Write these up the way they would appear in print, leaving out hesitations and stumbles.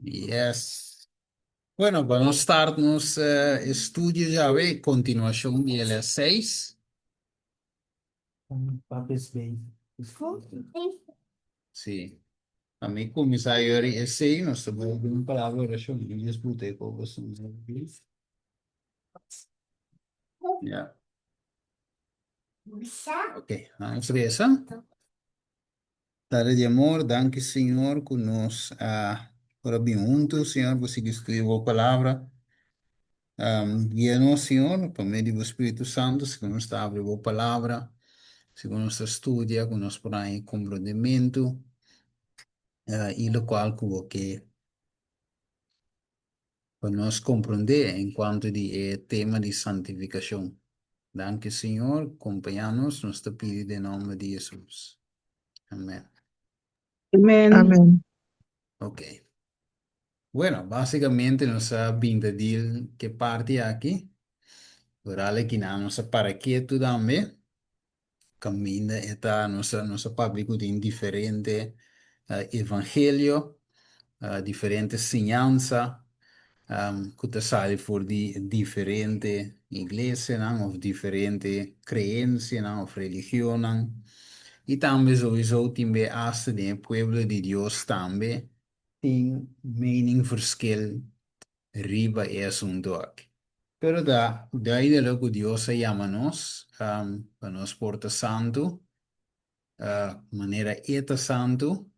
Yes. Bueno, pa nos start nos estudio djawe, kontinuashon di e les 6. Papes bay. Sí. Pa mi kuminsá yori esei, nos ta bai den un palabra di orashon. Mi dies buta e kos Ya. Ok, nos resa. Tata di amor, danki Señor ku nos a por a bin huntu, Señor, pa sigui studia bo palabra. Guia nos, Señor, pa medio di bo Spiritu Santu, segun nos ta abri bo palabra, segun nos ta studia, ku nos por haña komprondementu i lokual ku bo ke pa nos komprondé en kuantu di e tema di santifikashon. Danki Señor, kompañá nos, nos ta pidi den nòmber di Hesus. Amèn. Amen. Amen. Ok. Bueno, básikamente nos a bin ta deal ku e parti aki. Oral akinan nos a para ketu tambe. Kaminda e ta nos a nos a papia ku tin diferente evangelio, diferente siñansa ku ta sali for di diferente iglesianan òf diferente kreensianan òf religionnan. I tambe souiso tin be asta den e pueblo di Dios tambe tin mening verschil riba e asuntu aki. Pero ta duidelijk ku Dios a yama nos pa nos por ta santu, manera E ta santu.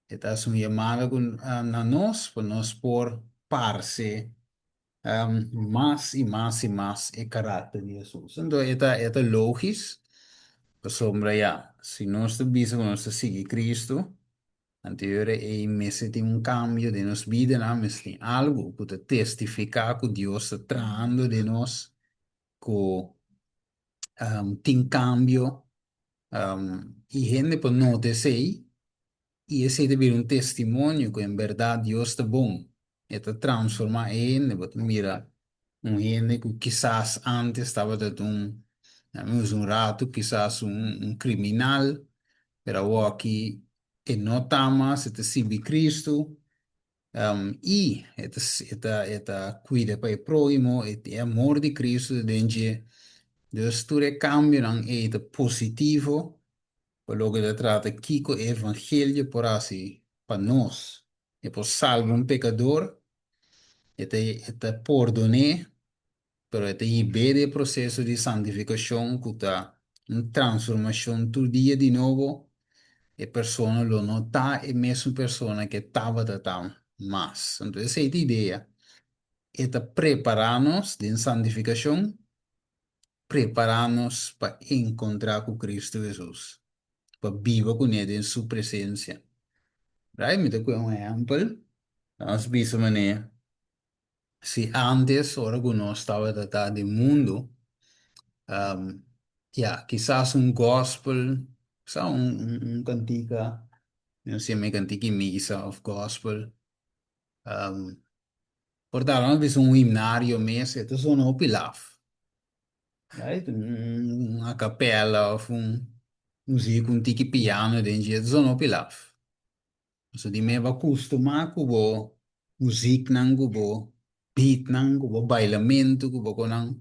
E ta hasi un yamada ku na nos pa nos por parse mas i mas i mas e karakter di Hesus. Anto e ta e ta logis, pasobra ya, si nos ta bisa ku nos ta sigui Kristu, Anto ei mester tin un kambio den nos bidanan, mester tin algu ku ta testifiká ku Dios ta trahando den nos, ku tin kambio, i hende por nota esei, i esei ta bira un testimonio ku en bèrdat Dios ta bon, e ta transformá e hende. Bo ta mira un hende ku kisas ántes tabata un, laga mi usa un ratu, kisas un kriminal, pero awoki e no ta mas, e ta sirbi Cristo, i e ta e ta e ta kuida pa e próhimo, e e amor di Cristo ta den dje. Dus tur e kambionan ei ta positivo pa loke ta trata kiko e evangelio por hasi pa nos. E por salba un pekador, e ta e ta pordon'é. Pero e ta hib'é di e proseso di santifikashon ku ta un transformashon tur dia di nobo, e persona lo no ta e mesun persona ku e tabata ta mas. Anto esei ta idea. E ta prepará nos den santifikashon, prepará nos pa enkontrá ku Kristu Hesus, pa biba kuné den su presensia. Right? Mi ta kue un ehèmpel. Nos bisa manera. Si ántes, ora ku nos tabata ta den mundu, ya, kisas un gòspel, sa un un kantika, mi no siempre kantika di misa òf gòspel, por ta nos bisa un himnario mes, e ta sona hopi laf, right? Un akapela òf un muzik ku un tiki piano den dje, e ta sona hopi laf. So di me bo a kustumá ku bo muziknan, ku bo beatnan, ku bo bailamentu, ku bo konan.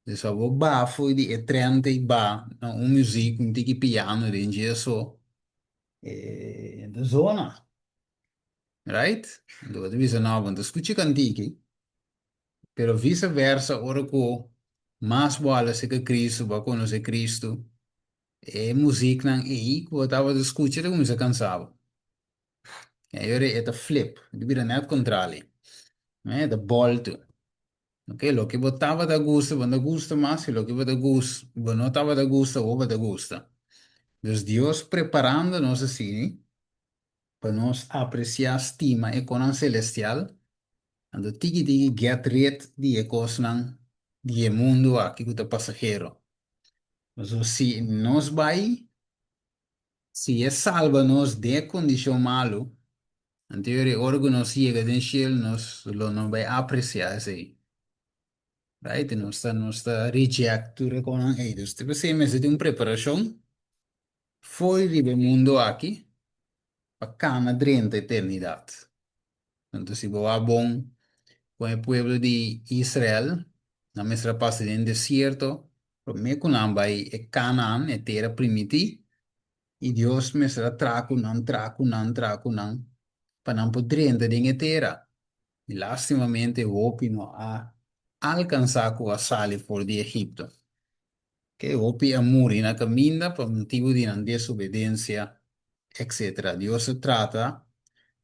Dus abo bo ba fo'i di e trènt ei ba na un muzik, un tiki piano den dje so, e ta zona. Right? Anto bo ta bisa, no, bo no ta skucha e kantiki. Pero vise versa ora ku mas bo hala serka Kristu, bo a konosé Kristu, E muziknan ei ku bo tabata skucha ta kuminsá kansa bo. E ora e ta flip, e ta bira nèt kontrali. E ta bòltu. Ok, loke bo tabata gusta bo no ta gusta mas i loke bo ta gus bo no tabata gusta awor bo ta gusta. Dus Dios preparando nos asina pa nos apresiá, stima e konan selestial, anto tiki tiki get rid di e kosnan di e mundu aki ku ta pasahero. Pasobra si nos bai, si e salba nos den e kondishon malu, anto e ora ku nos yega den shelu nos lo no bai apresiá esei. Right? Nos ta nos ta reject tur e kosnan ei. Dus te p'esei mester tin un preparashon for di riba e mundu aki pa kana drenta eternidat. Anto si bo wak bon kon e pueblo di Israel, nan mester a pasa den desierto promé ku nan bai e Canaan, e tera primití, i Dios mester a traha ku nan, traha ku nan, traha ku nan, pa nan por drenta den e tera. I lastimamente hopi no a alkansá ku a sali for di Egipto. Ke hopi a muri na kaminda pa motibu di nan desobedensia, etcetera. Dios a trata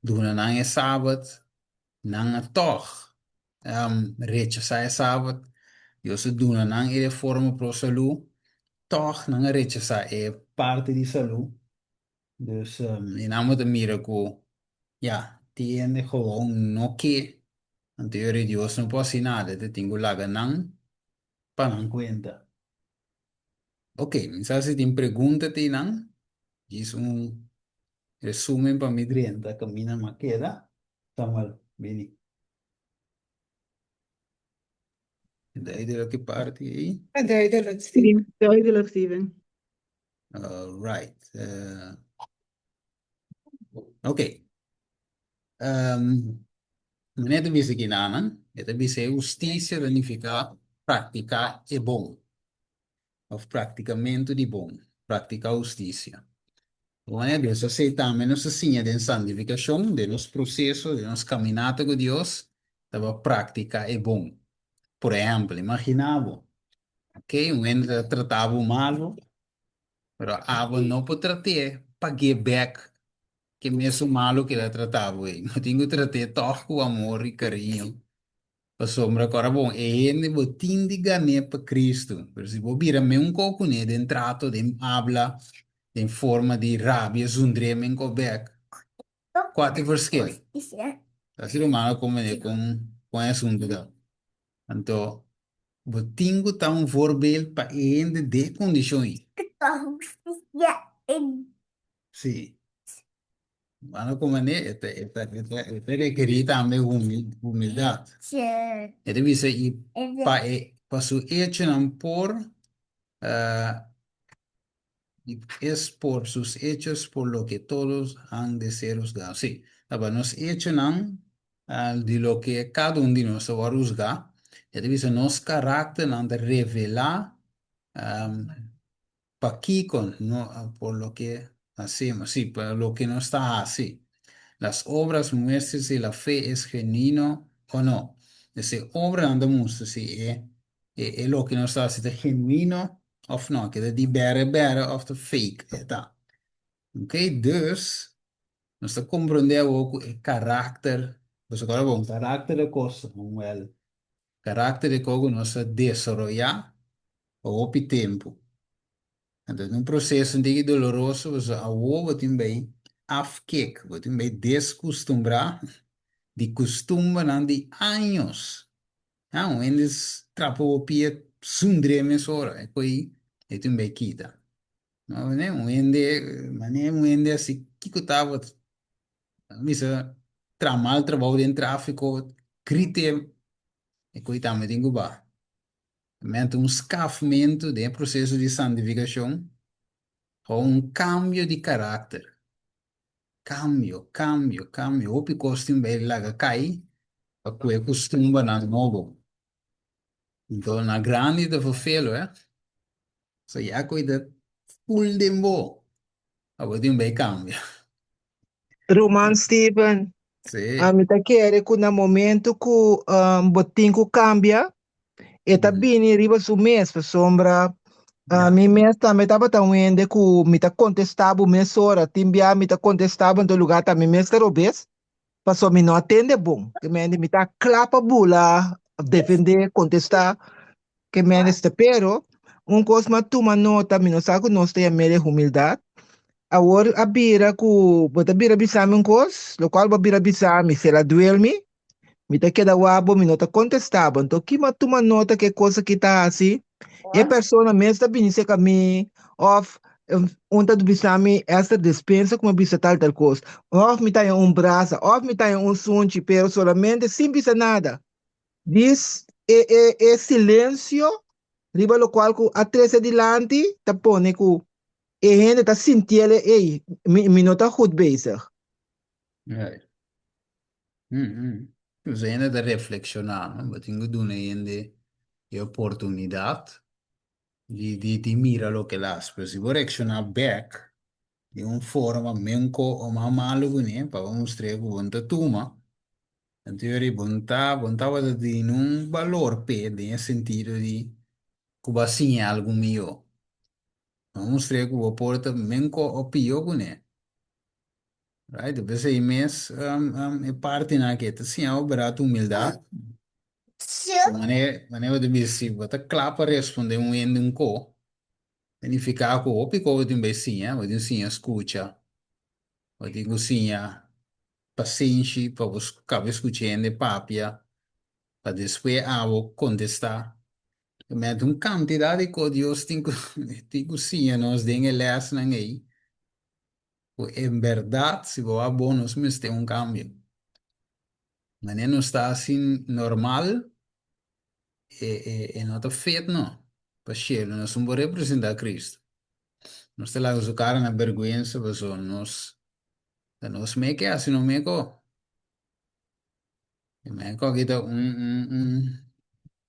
duna nan e Sabat, nan a tòg rechasá e Sabat. Dios a duna nan e reforma pro salú, tòg nan a rechasá e parti di salú. Dus i nan bo ta mira ku ya, tin hende gewoon no ke, anto e ora Dios no por hasi nada, e ta tin ku laga nan pa nan kuenta. Ok, mi sa si tin pregunta te nan. Djis un resumen pa mi drenta kaminda m'a keda. Samuel, bini. Duidelijk e parti ei? Duidelijk, Steven. Duidelijk, Steven. Alright. Ok. Um, Meneer ta bisa kinanan, e ta bisa e hustisia ta nifiká praktiká e bon, òf praktikamentu di bon, praktiká hustisia. Manera Dios a sey tambe nos a siña den santifikashon, den nos proseso, den nos kaminata ku Dios, ta pa praktiká e bon. Por ehèmpel, imaginá bo, ok, un hende ta trata bo malu, pero abo no por trat'é pag'é bèk ke mesun malu ku el a trata bo ei. Bo tin ku trat'é tòg ku amor i kariño. Pasobra ku ora bon e hende bo tin di gan'é pa Kristu. Pero si bo bira meun ko kuné den trato, den abla, den forma di rabia, zundr'é men ko bèk, kua ta e verschil? Ta si ruman a komprendé kon kon e asuntu ta. Anto bo tin ku ta un voorbeeld pa e hende den e kondishon ei. Sí. Mano ku manera e ta e ta e ta e ta rekerí tambe humildat. E ta bisa i pa e pa su echonan por es por sus hechos por lo que todos han de ser husgados. Sí, ta pa nos echonan di loke kada un di nos ta wòrdu husgá. E ta bisa nos karakternan ta revelá Pakiko no por loke hacemos, sí, pa loke nos ta haci. Las obras muestran si la fe es genuino o no. Dus e obranan ta mustra si e e loke nos ta haci ta genuino of no, ke ta di bere bere of ta fake e ta. Ok, dus nos ta comprende awor cu e karakter, pasobra ora bon, karakter ta cosa, wel, karakter ta cosa cu nos ta desaroya pa hopi tempu. Anto ta un proseso un tiki doloroso pasobra awor bo tin bay afkik, bo tin bay deskustumbrá di kustumbernan di años. Ha, un hende trapa bo pia sundr'é mesora, e ko'i e tin bay kita. No, un hende, manera un hende hasi kiko tabata bisa traha mal trabou den tráfiko, grit'é, e ko'i tambe tin ku baha. Mete un skafmentu den e proseso di santifikashon o un kambio di karakter. Kambio, kambio, kambio. Hopi kos tin bai laga kai pa ku e kustumbernan nobo. Enton na grandi ta vervelo, eh. So ya ku e ta ful den bo, abo tin bai kambia. Ruman Steven, Sí. ami ta kere ku na momento ku um, bo tin ku kambia, e ta bini riba su mes, pasobra Ja. mi mes tambe tabata un hende ku mi ta kontestá bo mesora, tin bia mi ta kontestá bo, anto lugar ta mi mes ta robes, pasobra mi no a tende bon. Ke mende mi ta kla pa bula, defendé, kontestá, Ke minister, pero un kos m'a tuma nota, mi no sa ku nos ta yam'é de humildat. Awor a bira ku bo ta bira bisa mi un kos, lokual bo a bira bisa mi, si el a duel mi, mi ta keda wak bo, mi no ta kontestá bo. Anto ki m'a tuma nota ku e kos aki ta hasi, e persona mes ta bini serka mi òf un ta bisa mi, Esther, despensa ku mi a bisa tal tal kos, òf mi ta haña un brasa, òf mi ta haña un sunchi, pero solamente sin bisa nada. Dis e e e silencio riba locual cu a trece dilanti ta pone cu e hende ta sintiele ey mi mi no ta goed bezig. Right. Nos hende ta reflekshoná, no? Bo tin ku duna hende e oportunidat di mira loke el a hasi. Pero si bo reakshoná bèk di un forma menko o mas malu kuné pa bo mustr'é ku bo no ta tuma, anto yori bo no ta bo no tabata tin un balor p'e den e sentido di ku bo a siña algu mihó. Bo a mustr'é ku bo por ta menko o pió kuné. Right, p'esei mes e partinan aki ta siña bo bira tu humildad. Manera manera bo ta bisa si bo ta kla pa responde un hende un ko, ta nifiká ku hopi ko bo tin bai siña, bo tin siña skucha, bo tin ku siña pasenshi pa bo kaba skucha hende papia, pa despues abo kontestá. Met un kantidat di ko Dios tin ku tin ku siña nos den e lèsnan ei. Ku en bèrdat si bo a bo nos mester un kambio. Manera nos ta hasi normal e e e no ta fit no pa shelu nos no por representá Cristo. Nos ta laga su kara na bèrgwensa pasobra nos ta nos mes ke hasi nos mes ko. E mes ko aki ta un un un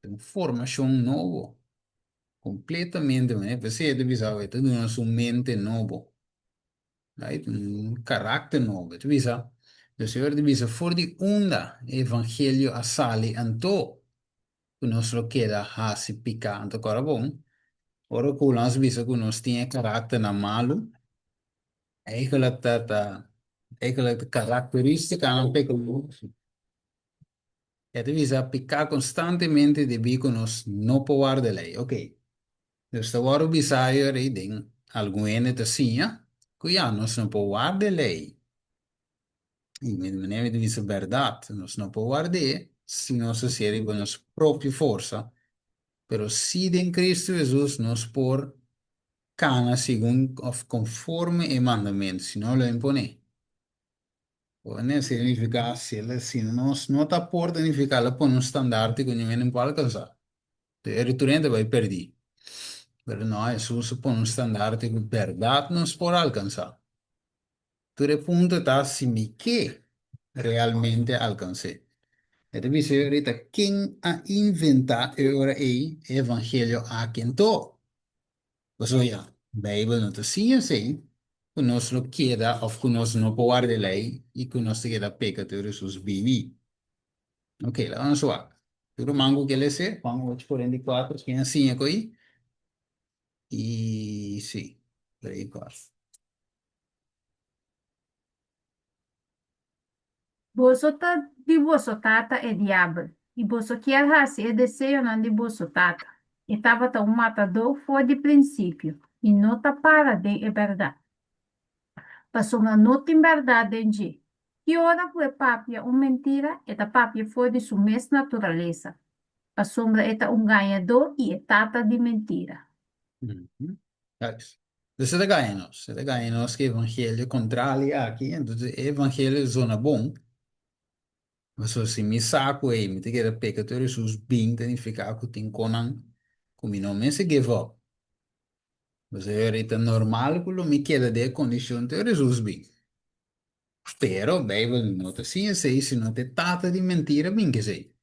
un formashon nobo completamente manera p'esei e ta bisa e ta duna su mente nobo. Right? Un karakter nobo. E ta bisa, e Señor ta bisa for di unda e evangelio a sali anto ku nos lo keda hasi piká. Anto kòrda bon, ora ku nos bisa ku nos tin e karakternan malu, eigenlijk ta ta eigenlijk ta karakteristikanan pekador. E ta bisa piká konstantemente debí ku nos no por warda lei. Oké, dus ta wòrdu bisá ayer ei den algun hende ta siña ku ya nos no por warda e lei. I mi manera mi ta bisa bèrdat, nos no por ward'é si nos hasié riba nos propio forsa, pero si den Kristu Hesus nos por kana segun òf konforme e mandamentu, si no lo imponé. Pone significa si el si nos no ta por ta nifica el a pone un standarte cu ningun hende por alcansa. Entonces e riturente bay perdi. Pero no, Hesus a pone un standarte cu berdad nos por alcansa. Tur e punto ta si mi ke realmente alcans'e. E ta bisa ahorita ken a inventa e ora ey e evangelio aki anto? Pasobra ya, Beibel no ta siña esei, ku nos lo keda òf ku nos no por warda e lei i ku nos ta keda peka te ora Hesus bini. Oke, laga nos wak. Tur ruman ku ke lese, Juan ocho 44, ken a siña ku ei? I si, por ei kos. Boso ta di boso tata e diabel, i boso kier hasi e deseonan di boso tata. E tabata un matadó for di prinsipio i no ta para den e bèrdat, pasobra no tin bèrdat den dje. Ki ora ku e papia un mentira, e ta papia for di su mes naturalesa, pasobra e ta un gañadó i e tata di mentira. Juist. Dus e ta gaña nos. E ta gaña nos ku e evangelio kontrali aki. Entonces e evangelio zona bon. Pasobra si mi sa ku ey mi ta keda peka tur Hesus bin ta nifiká ku tin konan ku mi no mester give up. Pasobra e ta normal ku lo mi keda den e kondishon tur Hesus bin. Pero Beibel no ta siña esei sino ta e tata di mentira bin ku esei.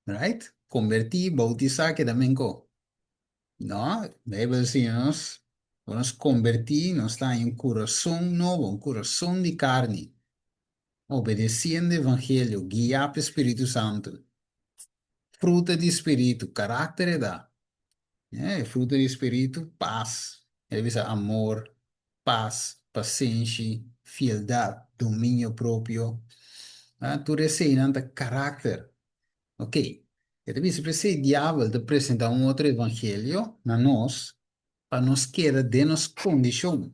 Right? Kombertí, boutisá keda menko. No, Beibel siña nos, ora nos kombertí, nos ta haña un kurason nobo, un kurason di karni, obedesiendo evangelio, guiá pa e Spiritu Santu. Fruta di Spiritu, karakter e da. E fruta di Spiritu, pas, e ta bisa amor, pas, pasenshi, fieldat, dominio propio. Tur eseinan ta karakter. Ok, e ta bisa p'esei diabel ta presentá un otro evangelio na nos pa nos keda den nos kondishon,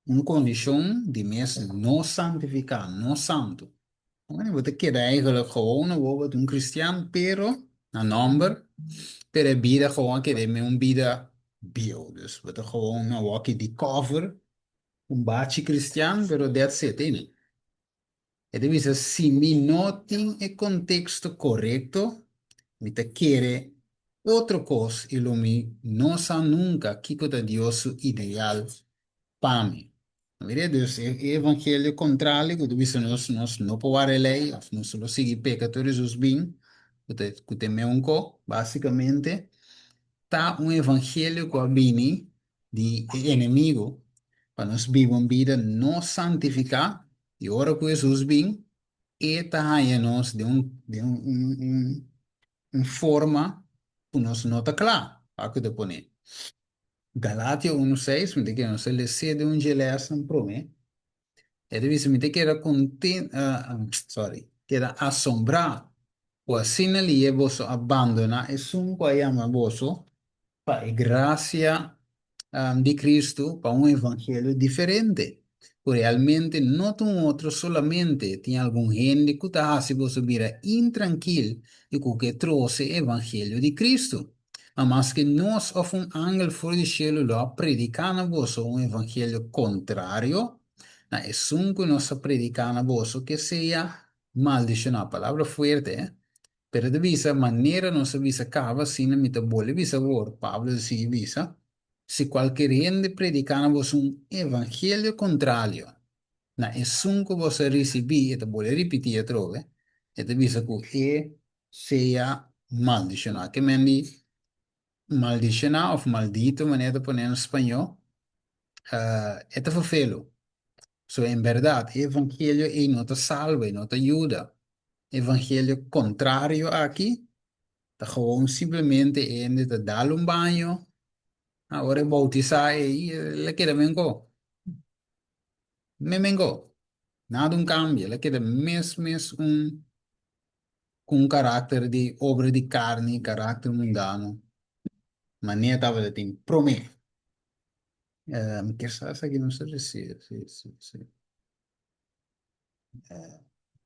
un kondishon di mes no santifiká, no santu. Bo ta keda eigenlijk gewoon awor bo ta un kristian pero na nòmber, pero e bida gewoon a keda e un bida bieu. Dus bo ta gewoon awor aki di kòver un bachi kristian pero that's it, ei no. E ta bisa, Si mi no tin e konteksto korekto, mi ta kere otro kos i lo mi no sa nunka kiko ta Dios su ideal pa mi. Mira, dus e evangelio kontrali ku ta bisa nos nos no por wara e lei òf nos lo sigui peka tur Hesus bin, ku ta ku ta e meun ko, basikamente ta un evangelio ku a bini di e enemigu pa nos biba un bida no santifiká i ora ku Hesus bin e ta haña nos den un den un un un forma ku nos no ta kla pa ku ta pone. Galatia unu seis, mi ta kere nos a les'é den un dje lèsnan promé. E ta bisa, Mi ta keda konten, sorry, keda asombrá ku asina lié boso a bandoná esun ku a yama boso pa e grasia di Kristu pa un evangelio diferente, ku realmente no ta un otro solamente tin algun hende ku ta hasi boso bira intrankil i ku ke trose e evangelio di Kristu. Ma maske nos òf un angel for di shelu lo a prediká na boso un evangelio kontrario na esun ku nos a prediká na boso, ke sea maldishoná. Palabra fuerte, eh? Pero e ta bisa, manera nos a bisa kaba, asina mi ta bolbe bisa awor, Pablo ta sigui bisa, si kualker hende prediká na boso un evangelio kontrario na esun ku boso a risibí, e ta bolbe ripití atrobe, e ta bisa ku e sea maldishoná. Ke men di maldishoná òf maldito, manera ta pone na spañó, e ta ferfelu. So, en bèrdat, e evangelio ei no ta salba, e no ta yuda. Evangelio kontrario aki ta gewoon simplemente e hende ta dal un baño, ora e boutisá ei, el a keda menko. Memenko. Nada un kambio, el a keda mes mes un ku un karakter di obra di karni, karakter mundano, manera tabata tin promé. Mi kier sa esaki no sa si, si, si, si.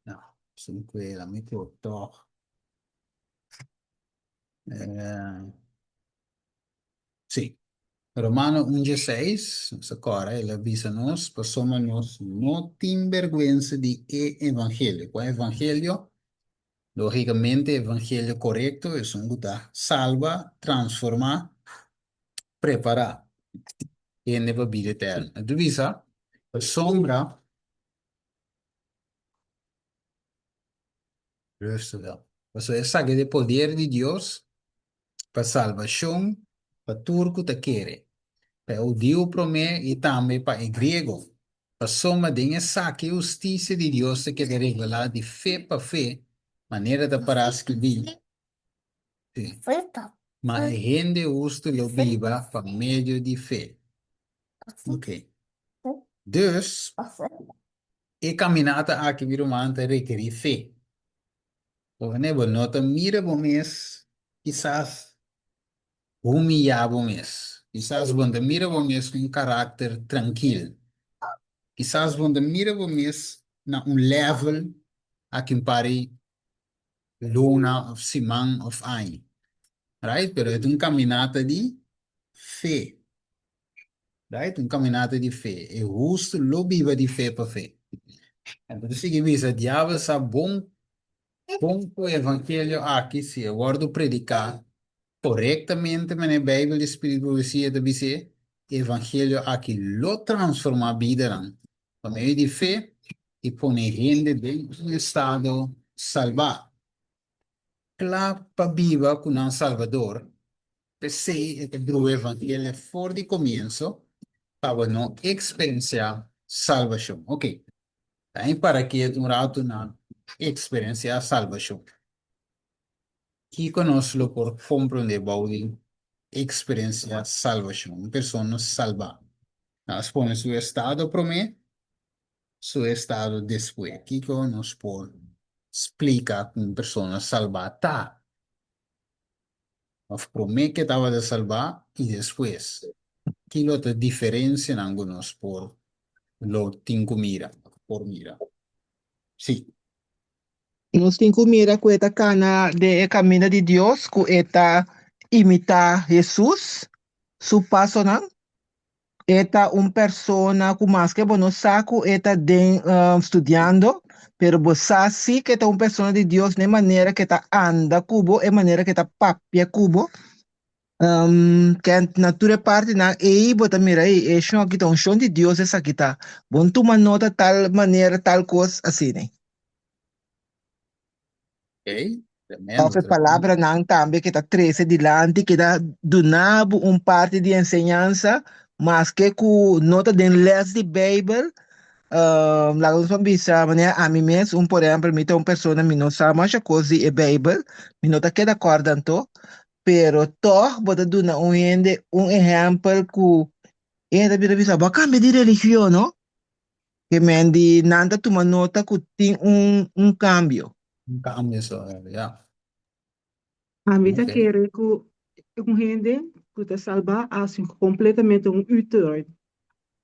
No, sin kuela, mi por tòg. Sí. Romano un dieseis, nos a kòrda, el a bisa nos, pasobra nos no tin bèrgwensa di e evangelio. Kua evangelio? Lógikamente, evangelio korekto, esun ku ta salba, transformá, prepará hende pa bida eterno. E ta bisa, pasobra, Rustig, pasobra esaki ta e poder di Dios pa salbashon pa tur ku ta kere, pa e hudiu promé i tambe pa e griego. Pasobra den esaki e hustisia di Dios ta keda revelá di fe pa fe, manera ta pará skibí, Sí. Ma e hende hustu lo biba pa medio di fe. Ok. Dus, e kaminata aki, mi ruman, ta rekerí fe. Pone bo no ta mira bo mes, kisas humiyá bo mes. Kisas bo no ta mira bo mes ku un karakter trankil. Kisas bo no ta mira bo mes na un level aki un par di luna òf siman òf aña. Right? Pero e ta un kaminata di fe. Right? Un kaminata di fe. E hustu lo biba di fe pa fe. Anto ta sigui bisa, diabel sa bon kon ku e evangelio aki si e wòrdu prediká korektamente manera e Beibel di Spiritu di Profesia ta bis'é, e evangelio aki lo transformá bidanan pa medio di fe i pone hende den un estado salbá, kla pa biba ku nan Salbador. P'esei e ta drua evangelio for di komienso pa bo no eksperensiá salbashon. Oke, ta e para ketu un ratu na eksperensiá salbashon. Kiko nos lo por komprondé bou di eksperensiá salbashon? Un persona salbá. Nos pone su estado promé, su estado despues. Kiko nos por splika ku un persona salbá ta? Of promé ke tabata salbá i despues? Ki lo ta diferensianan ku nos por lo tin ku mira, por mira? Sí. Nos tin ku mira ku e ta kana den e kaminda di Dios, ku e ta imitá Hesus su pasonan. E ta un persona ku maske bo no sa ku e ta den studiando, pero bo sa si ku e ta un persona di Dios na e manera ku e ta anda ku bo, e manera ku e ta papia ku bo. Kent na tur e partinan ei bo ta mira ei e shon aki ta un shon di Dios esaki ta. Bo no tuma nota tal manera tal kos asina. Ok, tremendo, Of e tremendo. palabranan tambe ke ta trese dilanti ke ta duna bo un parti di enseñansa maske ku no ta den les di Beibel. Laga nos por bisa manera ami mes un por ehempel mi ta un persona mi no sa masha kos di e Beibel mi no ta keda kòrda anto Pero tòg bo ta duna un hende un ehèmpel ku e hende ta bira bisa, bo a kambia di religion, no? Ke men di nan ta tuma nota ku tin un un kambio. Un kambio so, ya. Ami ta Ok. kere ku un hende ku ta salbá a hasi kompletamente un U-turn.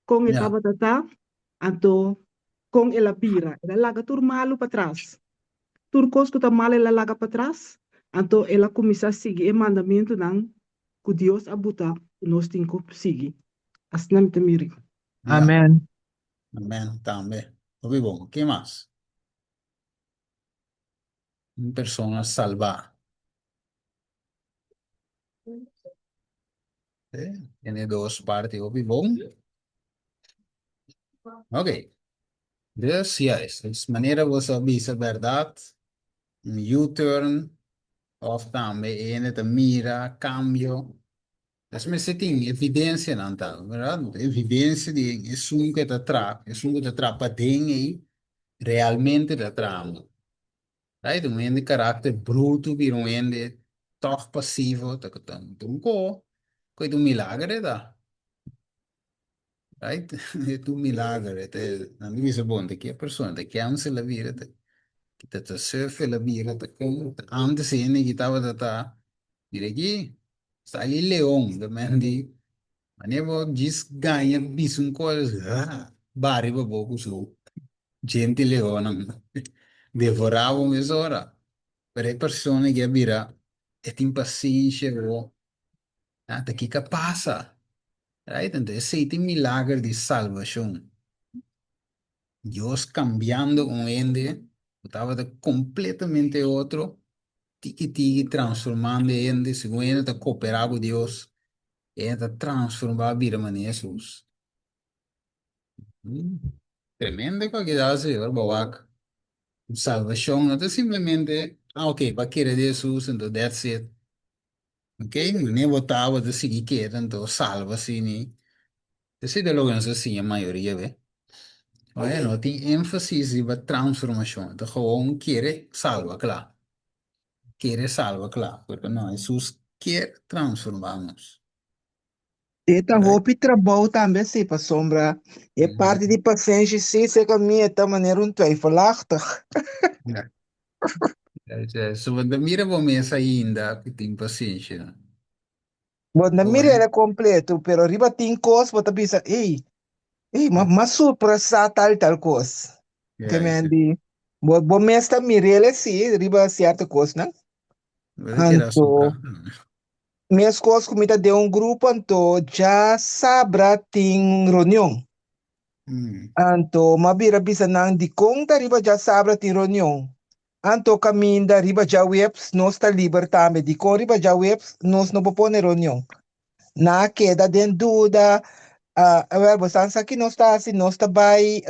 Kon e Ya. tabata ta, anto kon el a bira. El a laga tur malu patras. Tur kos ku ta mal el a laga patras, anto el a kuminsá sigui e mandamentunan ku Dios a buta ku nos tin ku sigui. Asina mi ta mira. Ya. Amen. Amen tambe. Hopi bon. Ke mas? Un persona salbá. Tiene dos parti hopi bon. Ok. Dus juist. Dus manera boso a bisa bèrdat, un U-turn òf tambe e hende ta mira kambio. Dus mester tin evidensianan ta, bèrdat? Evidensia di esun ku ta tra, esun ku ta tra paden ei realmente ta trahando. Right? Un hende karakter brutu bira un hende tòg pasivo ta ku ta un ko ku e ta un milager e ta. Right? E ta un milager e ta nan ta bisa bon ta ki e persona ta kèns el a bira ta ta ta suf el a bira ta kon antes e hende ki tabata ta mira aki sali leon ta men di Mane bo djis gaña bisa un kos bari pa bo ku su djente leonnan devorá bo mesora. Pero e persona ki a bira e tin pasensia bo ta kiko a pasa. Right? Anto esei ta e milager di salbashon. Dios kambiando un hende ku tabata kompletamente otro, tiki tiki transformando e hende segun e hende ta koperá ku Dios. E ta transformá bira manera Hesus. Tremendo ku a keda así, ora bo wak. Salvashon no ta simplemente, ah ok, bo a kere den Hesus, enton that's it. Ok, manera bo ta, bo ta sigui kere, enton salva asina. Esei ta loke nos a siña mayoria be. Oye, no tin énfasis riba transformashon, ta gewoon kere salva, kla. Kere salba kla, pero no, Hesus kier transformá nos. E ta Right? hopi trabou tambe si, pasobra e parti di pasenshi si serka mi e ta manera un twijfelachtig. Ja. Ja, so bo ta mira bo mes ainda ku tin pasenshi, no? Bo no Bo mira el completo, pero riba tin cos bo ta bisa, ey, ey, ma, ma sorpresa tal tal cos. Te Ja, men di, bo, bo mes ta mirele sí, riba cierto cosnan. Bo ta keda Anto, asombrá. mes cos cu mi ta den un grupo, anto ja sabra tin reunion. Anto, m'a bira bisa nan, dicon ta riba djasabra tin reunion? Anto caminda riba djaweps nos ta liber tambe, dicon riba djaweps nos no por pone reunion? Nan a keda den duda, ah, awel bo san sa ki nos ta haci, nos ta bay,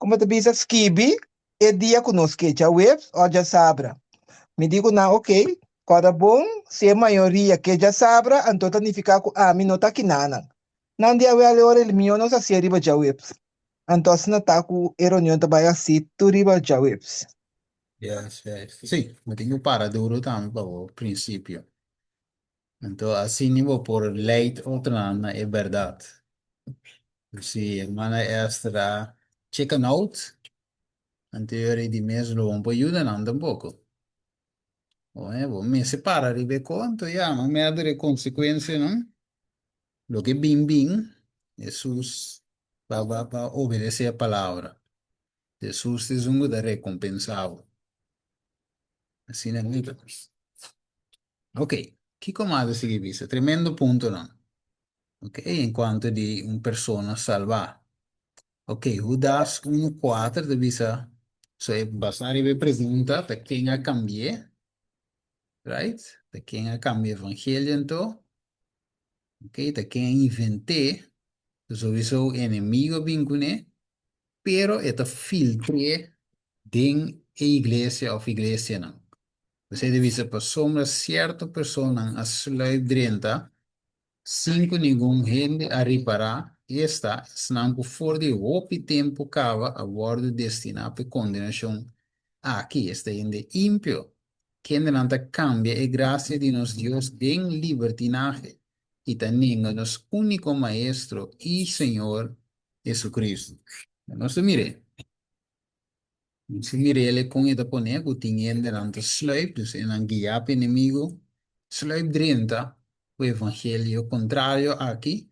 como ta bisa, skibi e dia cu nos ke, djaweps of djasabra. Mi di cu nan, ok, kòrda bon, si e mayoria ke djasabra, anto ta nifica cu ami no ta kinanan. Nan di awel e ora el mihó nos hasié riba djaweps. Anto asina ta ku e reunion ta bai hasi tur riba djaweps. Yes, yes. Sí, bo tin ku para duru tambe pa bo prinsipio. Anto asina bo por leid otronan na e bèrdat. Si hermana Esther a chicken out, anto e ora ei di mes lo bo por yuda nan tampoko. Bo mester para riba e konto ya, no mèder e konsekuensianan. Loke bin bin, Hesus ba ba ba obedesé e palabra. Hesus ta esun ku ta rekompensá bo. Asina mi ta. Ok, kiko mas ta sigui bisa? Tremendo puntonan. Ok, en kuanto di un persona salbá. Ok, Hudas 1:4 ta bisa, so e basá riba e pregunta ta ken a kambi'é? Right? Ta ken a kambia evangelio anto? Ok, ta ken a invent'é? Sowieso enemigo a bin kuné, pero e ta filtr'é den e iglesia òf iglesianan. Esei ta bisa pasobra sierto personanan a sluip drenta sin ku ningun hende a ripará, esta, esnan ku for di hopi tempu kaba a wòrdu destiná pa e kondenashon aki, esta hende impio, kendenan ta kambia e grasia di nos Dios den libertinahe i ta nenga nos úniko Maestro i Señor, Jesucristo. Nos ta mir'é. Si mir'el e kon e ta pone ku tin hendenan ta sluip, dus e nan guiá pa enemigu, sluip drenta ku evangelio kontrario aki,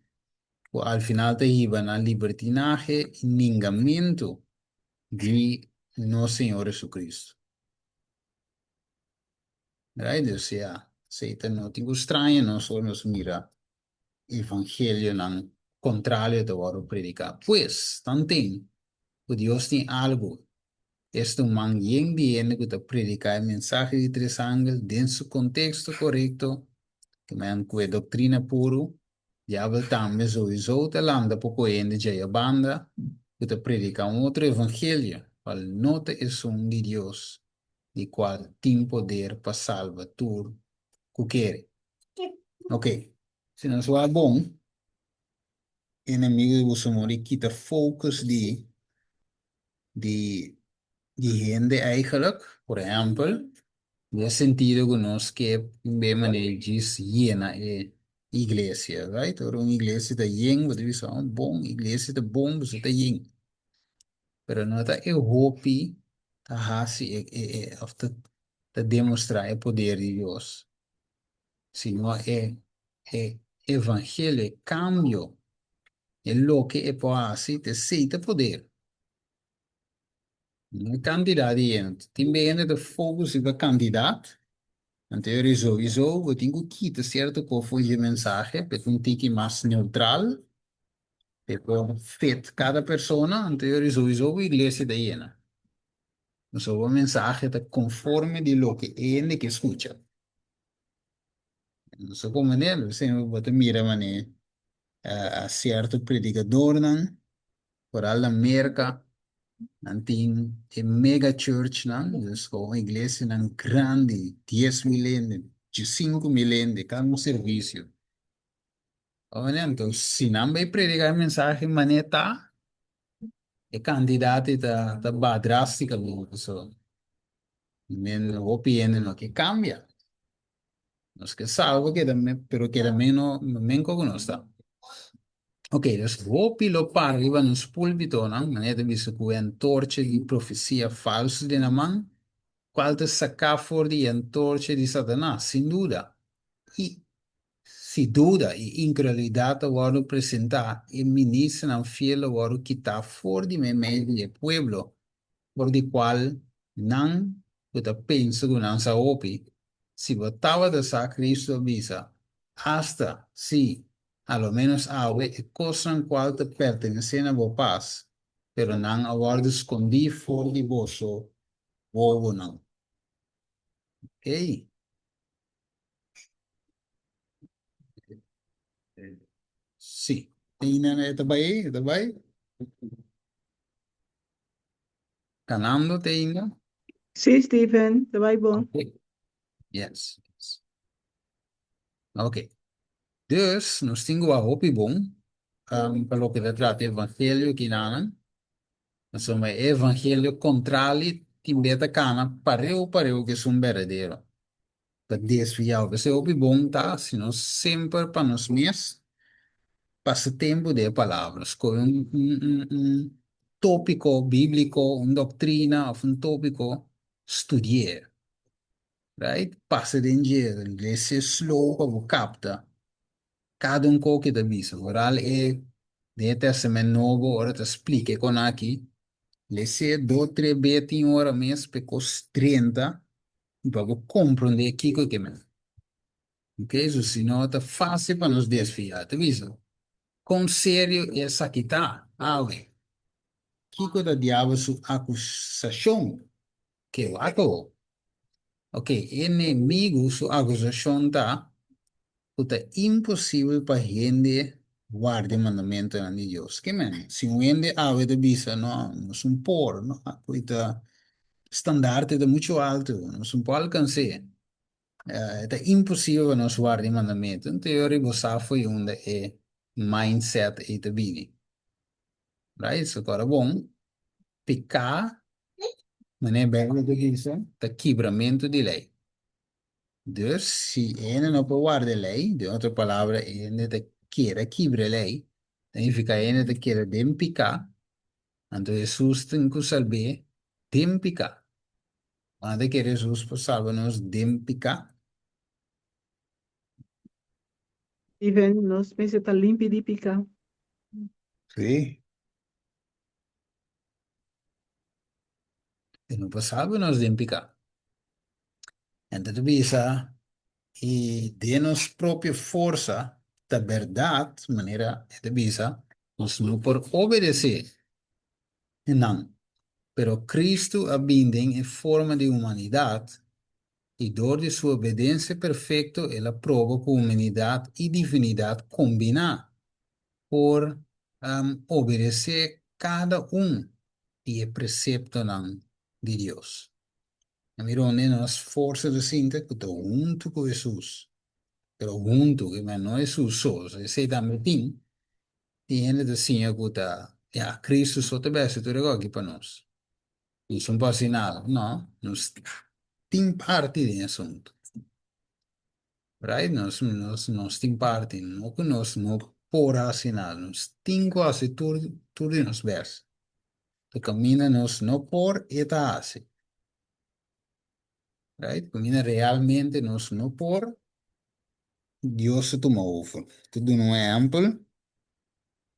ku al final ta hiba na libertinahe i ningamentu di nos Señor Jesucristo. Right? Dus ya, esei ta no tin ku straña nos ora nos mira evangelionan kontrario ta wòrdu prediká. Pues, tanten ku Dios tin algu, esta un man yen di hende ku ta prediká e mensahe di tres angel den su konteksto korekto, ke men ku e doktrina puru, diabel tambe souiso ta lanta poko hende djei banda ku ta prediká un otro evangelio, kual no ta esun di Dios, di kual tin poder pa salba tur ku kere. Ok, si nos wak bon, enemigo di boso muri kita focus di di di hende eigenlijk. Por ehempel, den e sentido ku nos ke be manera djis yena e iglesia, right? Ora un iglesia ta yen, bo ta bisa, oh bon, iglesia ta bon, boso ta yen. Pero no ta e hopi ta hasi e e e of ta ta demostrá e poder di Dios, sino e e evangelio, e kambio, e loke e por hasi, ta esei ta poder. No e kantidat di hende. Tin be hende ta focus riba kantidat, anto e risowiso bo tin ku kita sierto kos for di e mensahe pa e ta un tiki mas neutral, pa e por fit kada persona, anto e risowiso ku iglesia ta yena. Pasobra bo mensahe ta konforme di loke e hende ke skucha. No sa kon manera, pero semper bo ta mira manera sierto predikadornan, foral na Merka, nan tin e mega churchnan, dus kon iglesianan grandi, 10,000 hende, 5,000 hende, kada un servisio. Anto, si nan bai prediká e mensahe manera ta, E kantidat ei ta ta baha drástikamente pasobra men hopi hende no ke kambia. Nos ke salba keda me pero keda meno menko ku nos ta. Ok, dus hopi lo para riba nos púlpitonan, manera ta bisa ku e antorcha di profesia falsu den nan man, kual ta saká for di e antorcha di Satanas, sin duda. I Si duda i inkredulidat ta wòrdu presentá, e ministernan fiel lo wòrdu kitá for di meimei di e pueblo, for di kual nan ku ta pensa ku nan sa hopi. Si bo tabata sa, Kristu a bisa, asta, sí, a lo ménos awe, e kosnan kual ta pertenesé na bo pas, pero nan a wòrdu skondí for di boso wowonan. Okey. Sí. Einan e ta bai, e ta bai. Kanando te ainda? Sí, Steven, ta bai bon. Ok. Yes. yes. Ok. Dus, nos tin ku hopi bon pa loke ta trata evangelio kinanan. Pasobra e evangelio kontrali tin be ta kana pareu pareu ku esun berdadero. Ta desviá. P'esei hopi bon ta si nos semper pa nos mes pasa tempu den e palabra. Skohe un un un tópiko bíbliko, un doktrina òf un tópiko, studi'é. Right? Pasa den dje, les'é slow pa bo kapta kada un kos ke ta bisa. Foral e den e Tèstamènt Nobo ora ta splika e kon aki, les'é dos tres be tin ora mes pa e kos drenta i pa bo komprondé kiko ke men. Ok, so si no ta fásil pa nos desviá. Ta bisa, kon serio esaki ta awe? Kiko ta diabel su akusashon? Ke wak awor? Ok, e enemigu su akusashon ta ku ta imposibel pa hende warda e mandamentunan di Dios. Ke men? Si un hende awe ta bisa, No, nos un por, no, ku ta standarte ta muchu altu, nos un por alkans'é. E ta imposibel pa nos warda e mandamentu. Anto yo riba sa fo'i unda e mindset ei ta bini. Right? So kora bon, piká, manera Bijbel ta bisa, ta kibramentu di lei. Dus, si e hende no por warda e lei, den otro palabra, e hende ta kere kibra e lei, ta nifiká e hende ta kere den piká, anto Hesus tin ku salb'é den piká. Bo no ta kere Hesus por salba nos den piká? Steven, nos mester ta limpi di piká. Sí. E no por salba nos den piká. Enta ta bisa, i den nos propio forsa ta bèrdat, manera e ta bisa, nos no por obedesé nan. Pero Kristu a bin den e forma di humanidat, i dor di su obedensia perfekto el a proba ku humanidat i divinidat kombiná por obedesé kada un di e preseptonan di Dios. A mira unda nos forsa ta sinta ku ta huntu ku Hesus, pero huntu, no Hesus so, esei tambe tin, Tin hende ta siña ku ta, ya, Kristu so ta bèsti tur e kos aki pa nos. Nos no por hasi nada. No, nos tin parti den e asuntu. Right? Nos, nos, nos tin parti. No ku nos no por hasi nada. Nos tin ku hasi tur, tur di nos bèst. Ta kaminda nos no por, e ta hasi. Right? Kaminda realmente nos no por, Dios ta tuma over. Ta duna un ehèmpel,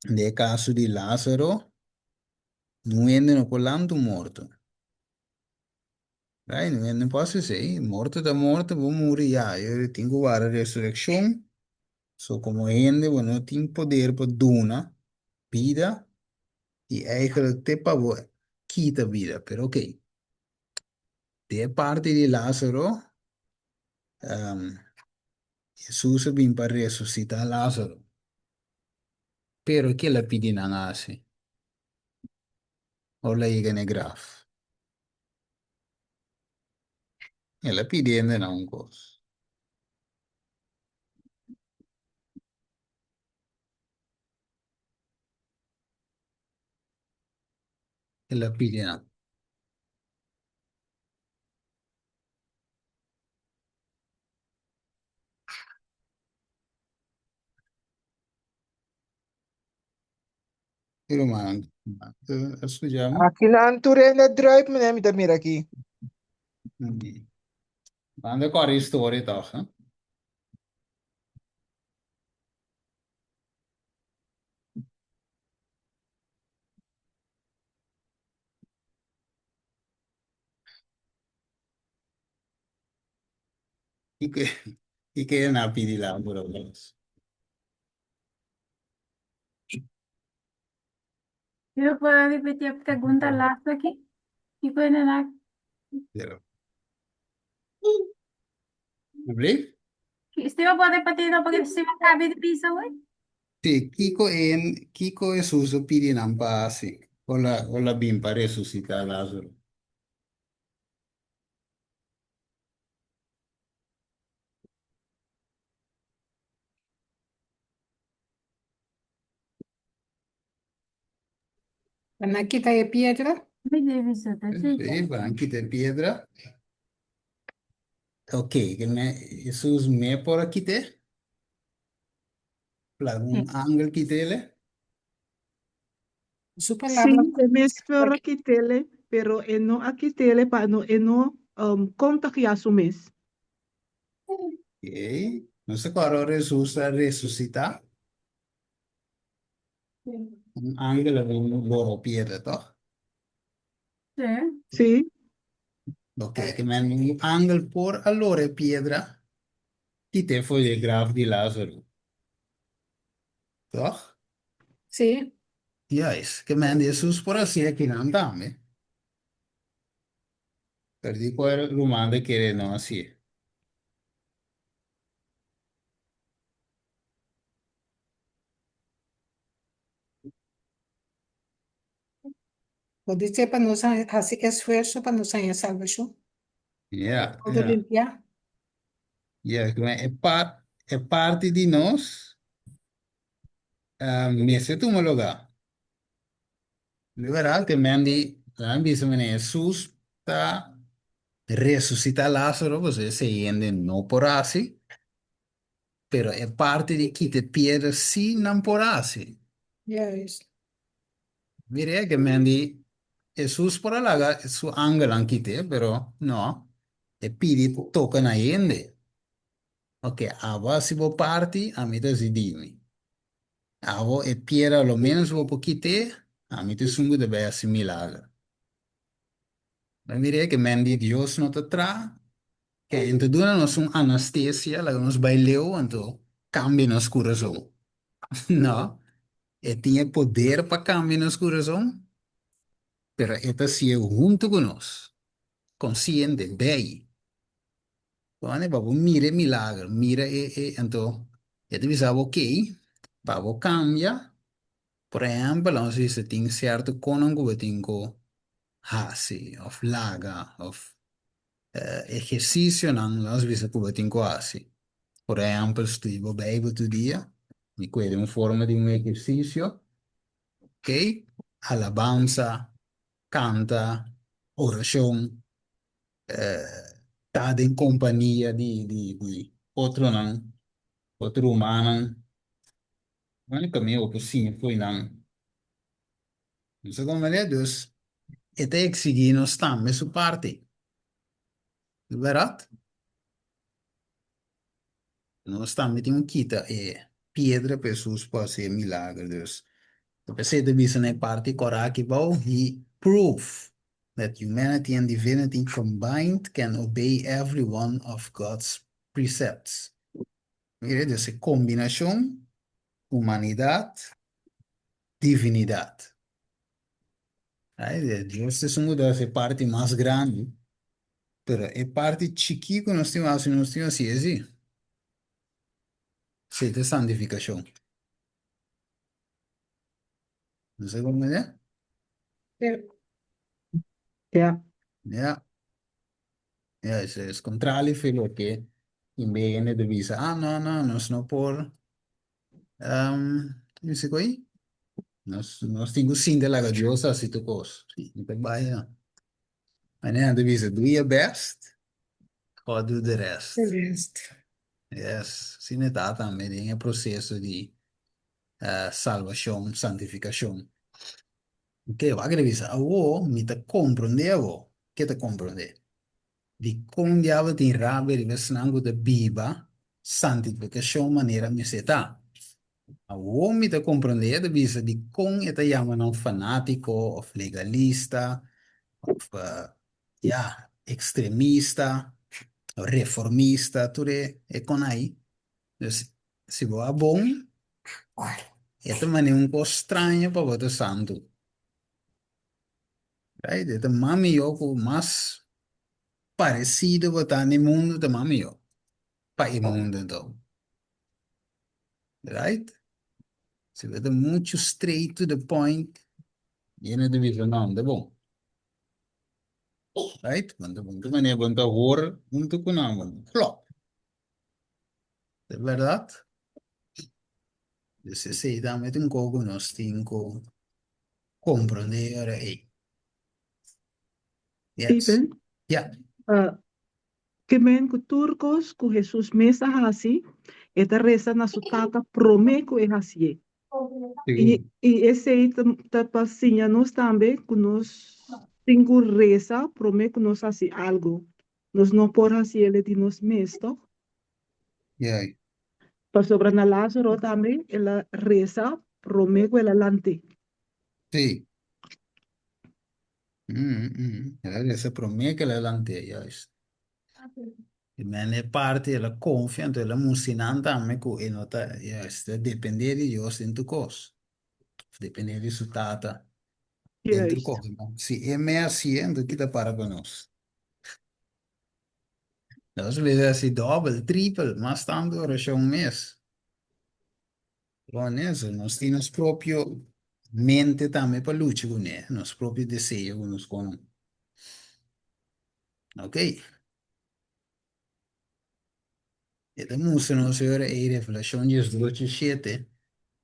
den e kaso di Lázaro, un hende no por lanta un morto. Right? Un hende no por hasi esei. Morto ta morto, bo muri ya. E tin ku wara resurekshon. So komo hende bo no tin poder pa duna bida i eigentlik te pa bo kita bida. Pero okey, den e parti di Lázaro, Hesus a bin pa resusitá Lázaro. Pero ke el a pidi nan hasi ora el a yega na e graf? El a pidi hendenan un kos. El a pidi nan. Mi ruman, a skucha mi? Aki nan tur hende a druip meneer mi ta mira aki. Nan ta kòrda historia tòg, hè? Kiko kiko e na pidi Lázaro mes? Yo puedo repetir e pregunta laatste aki? Kiko e na Pero. Alsjeblieft. Steven por repetí no porque Steven cabe di bisa hoy. Sí, kiko en kiko Hesus a pidi nan pa hasi ora ora bin pa resusitá Lázaro? Pa nan kita e piedra? Mi debe ser ta Sí, pa nan kita e piedra. Ok, ke me Hesus me por a kit'é? Laga un angel kit'é? Su palabra Sí, e mes por a kit'é, pero e no a kit'é pa no e no kontagiá su mes. Ok, nos ta kòrda ora Hesus a resusitá? Un angel a bin bora piedra, tòg? Sí. Sí. Ok, ke men un angel por a lora e piedra kit'é for di e graf di Lázaro, tòg? Sí. Juist, ke men Hesus por hasié akinan tambe. Pero di cual ruman ta kere no hasié. Bo dice pa nos hasi esfuerso pa nos haña salbashon. Ja, Todo ja. limpiá. Ja, e par, e parti di nos mester tuma lugá. Liberal te men di, nan bisa mene Hesus ta resusitá Lázaro, pasobra esei hende no por hasi, pero e parti di kita e piedra sí nan por hasi. Juist. Mira ke men di Hesus por a laga su angelnan kit'é, pero no, e pidi toka na hende. Ok, abo hasi bo parti, ami ta hasi di mi. Abo e piedra lo menos bo por kit'é, ami ta esun ku ta bai hasi milager. Bo mira ke men di Dios no ta traha, ke e ta duna nos un anastesia, laga nos bai leu anto kambia nos kurason. No, e tin e poder pa kambia nos kurason, pero e ta hasié huntu ku nos, konsiente, bei. Pone pa bo mira e milager, mira e e anto e ta bisa bo ok, pa bo kambia, por ehèmpel nos bisa tin sierto konan ku bo tin ku hasi òf laga òf ehersisionan nos bisa ku bo tin ku hasi. Por ehèmpel studia bo beibel tur dia, mi kue den un forma di un ehersisio, ok, alabansa, kanta, orashon. Ta den kompania di di di otronan, otro rumannan. Bueno, kaminda bo por siña fo'i nan. No sa kon manera, dus e ta eksigí nos tambe su parti. Bèrdat? Nos tambe tin ku kita e piedra pa Hesus por hasi e milager. Dus, ta p'esei ta bisa na e parti kòrá aki bou, He prove that humanity and divinity combined can obey every one of God's precepts. Mira, dus e kombinashon humanidat, divinidat. Right? Dios ta esun ku ta hasi e parti mas grandi. Pero e parti chikí ku nos tin hasi, nos tin hasi esei. Esei ta santifikashon. Nos a komprendé? Sí. Ja. Ja. Ja, es es kontrali fe loke tin be hende ta bisa, ah, no, no, nos no por, um, mi si koi? Nos, nos tin ku sinta laga Dios hasi tur kos. No ta bai no. Manera nan ta bisa, do your best, God do the rest. The rest. Yes, asina e ta tambe den e proseso di salbashon, santifikashon. Oke, wak ta bisa, awo mi ta komprondé awo. Ke ta komprondé? Dikon diabel tin rabia riba esnan ku ta biba santifikashon manera mester ta? Awor mi ta komprondé, e ta bisa dikon e ta yama nan fanátiko òf legalista òf ya, ekstremista, reformista, tur e e kon ai. Dus si bo a bon, e ta manera un kos straño pa bo ta santu. Right? E ta mas mihó ku mas paresido bo ta na e mundu ta mas mihó pa e mundu anto. Right? Si bo ta muchu straight to the point, yena ta bisa no, ta bon. Right? Bo ta bon. Tur manera bo ta hoor huntu ku nan, bo ta klop. Ta bèrdat? Dus esei tambe ta un kos ku nos tin ku komprondé ora ei. Yes. Steven, Ja. uh, Ke men ku tur kos ku Hesus mes a hasi, e ta resa na su Tata promé ku e hasié. I i esei ta ta pa siña nos tambe ku nos tin ku resa promé ku nos hasi algu. Nos no por hasi el di nos mes, tòg? Pasobra na Lázaro tambe el a resa promé ku el a lant'é. Sí. El a resa promé ku el a lant'é, juist. I men e parti el a konfia, anto el a mustra nan tambe ku e no ta, juist, ta dependé di Dios den tur kos. Of dependé di su Tata den tur Juist. kos. Si e mes hasié, anto ki ta para pa nos? Nos mester hasi dòbel, tripel, mas tantu orashon mes. Bon, eso, nos tin nos propio mente tambe pa lucha kuné, nos propio deseo ku nos kono. Ok. E ta mustra nos e ora ei Revelashon diesdocho shete,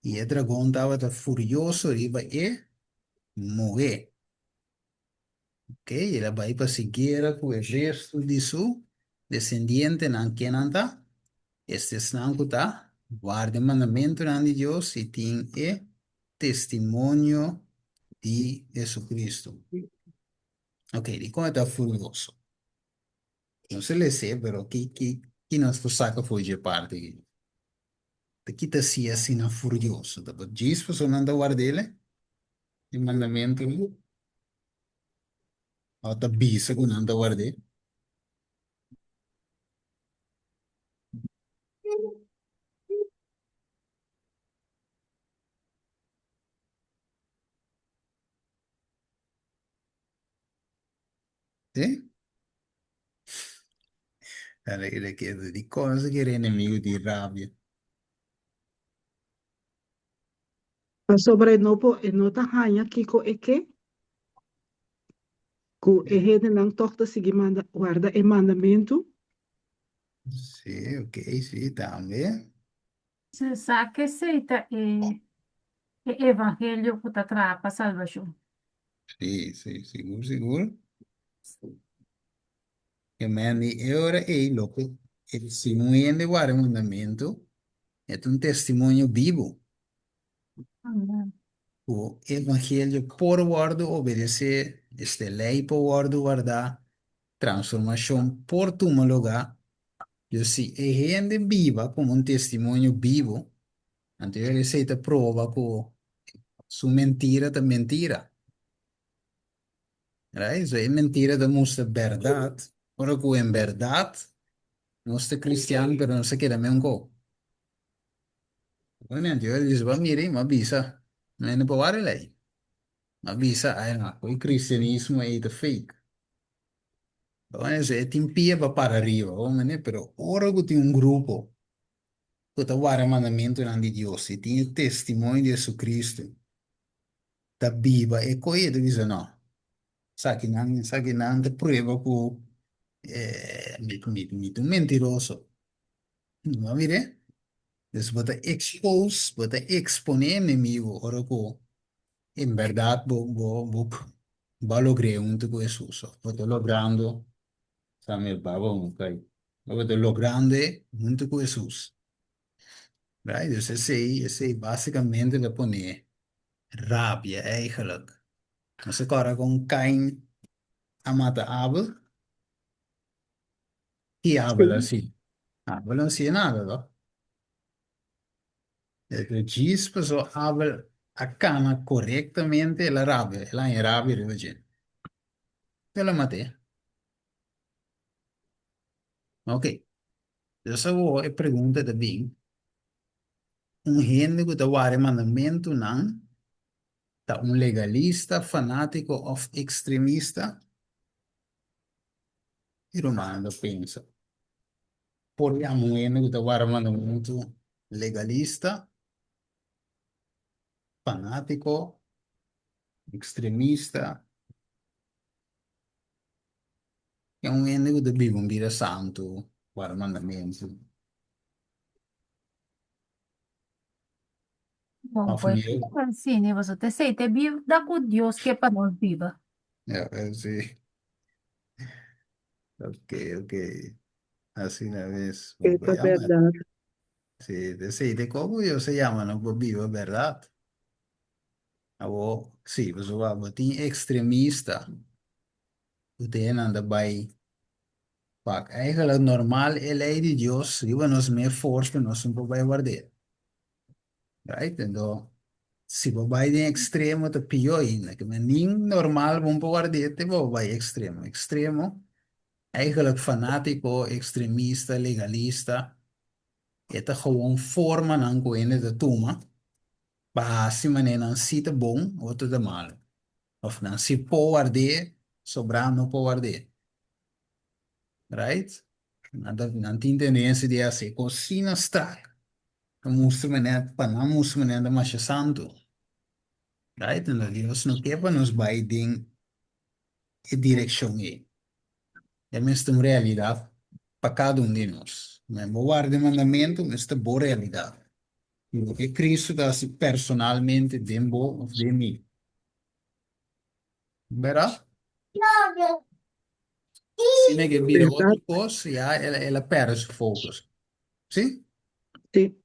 i e dragon tabata furioso riba e muhé. Ok, el a bai pa si guera ku e restu di su desendientenan, kennan ta? Esta esnan ku ta warda e mandamentunan di Dios i tin e testimonio di Jesucristo. Ok, dikon e ta furioso? Nos a les'é, pero ki ki ki nos por saka for dje parti aki? Ta ki ta hasié asina furioso? Ta pa djis pasobra nan ta ward'el e mandamentunan? Òf ta bisa ku nan ta ward'é? Sí? Dale, le quedo. Di cosa que era enemigo di rabia. Pasobra e no por, e no ta haña kiko e ke, ku e hendenan tòg ta sigui manda, warda e mandamentu. Sí, ok, sí, tambe. Se sa ku esei ta e e evangelio ku ta traha pa salbashon. Sí, sí, sigur, sigur. E men di e ora ei loke e si un hende warda e mandamentu, e ta un testimonio bibu Amen. ku e evangelio por wòrdu obedesé, este lei por wòrdu wardá, transformashon por tuma lugá. Yo si e hende biba komo un testimonio bibu, anto esei ta proba ku su mentira ta mentira. Right? So e mentira ta mustra bèrdat, ora ku en bèrdat nos ta kristian pero nos ta keda meun kou. Bueno, anto yo dice, ba mira, m'a bisa, no no por wara lei. M'a bisa, ai no, ku e kristianismo ei ta fake. Bueno, so e tin pia pa para riba, bo mene, pero ora ku tin un grupo ku ta wara mandamentunan di Dios i tin e testimonio di Jesucristo, ta biba e koe ta bisa no. Esakinan esakinan ta prueba ku mi mi mi ta un mentiroso. Bo a mir'é? Dus bo ta expose, bo ta eksponé enemigo ora ku en bèrdat bo bo bo bo a logr'é huntu ku Hesus òf bo ta logrando sa mi baba un kai bo ta logrando e huntu ku Hesus. Right? Dus esei, esei básicamente ta pone rabia eigenlijk. Nos ta kòrda kon Kain a mata Abel? Ki Abel a hasi? Abel no hasié nada, toh? E ta djis pasobra Abel a kana korektamente, el a rabia, el a haña rabia riba dje. El a mat'é. Ok. Dus awor e pregunta ta bin, Un hende ku ta wara e mandamentunan ta un legalista, fanátiko òf ekstremista? E rumannan ta pensa, Por yama un hende ku ta wara mandamentu legalista, fanátiko, ekstremista? E un hende ku ta biba un bida santu, guarda mandamentu. Bon, Òf pues miedu. sí, ni boso te sei te bida ku Dios ke pa nos biba. Ja, eh, sí. Ok, ok. Asina mes. E Bo ta yama. bèrdat. Sí, te sei te komo Dios a yama nos pa biba bèrdat. Abo, sí, pasobra bo tin ekstremista ku te nan ta bai wak. Eigenlijk normal e lei di Dios riba nos mes forsa nos no por bai ward'é. Right? Ento si bo bai den ekstremo ta pió ainda. Ke men nin normal bo no por ward'é te bo bai ekstremo. Ekstremo, eigenlijk fanátiko, ekstremista, legalista, e ta gewoon formanan ku hende ta tuma pa hasi manera nan si ta bon otro ta malu of nan si por ward'é sobrá no por ward'é right. Nan ta nan tin tendensia di hasi e kos asina strak, ta mustra manera pa nan mustra manera nan ta masha santu. Right? Anto Dios no ke pa nos bai den e direkshon ei. E mester un realidat pa kada un di nos. Men bo warda e mandamentu mester bo realidat. Loke Cristo ta hasi personalmente den bo of den mi. Berdad? Asina ke bira Berdad. otro kos, ya el, el a perde su focus. Sí? Sí.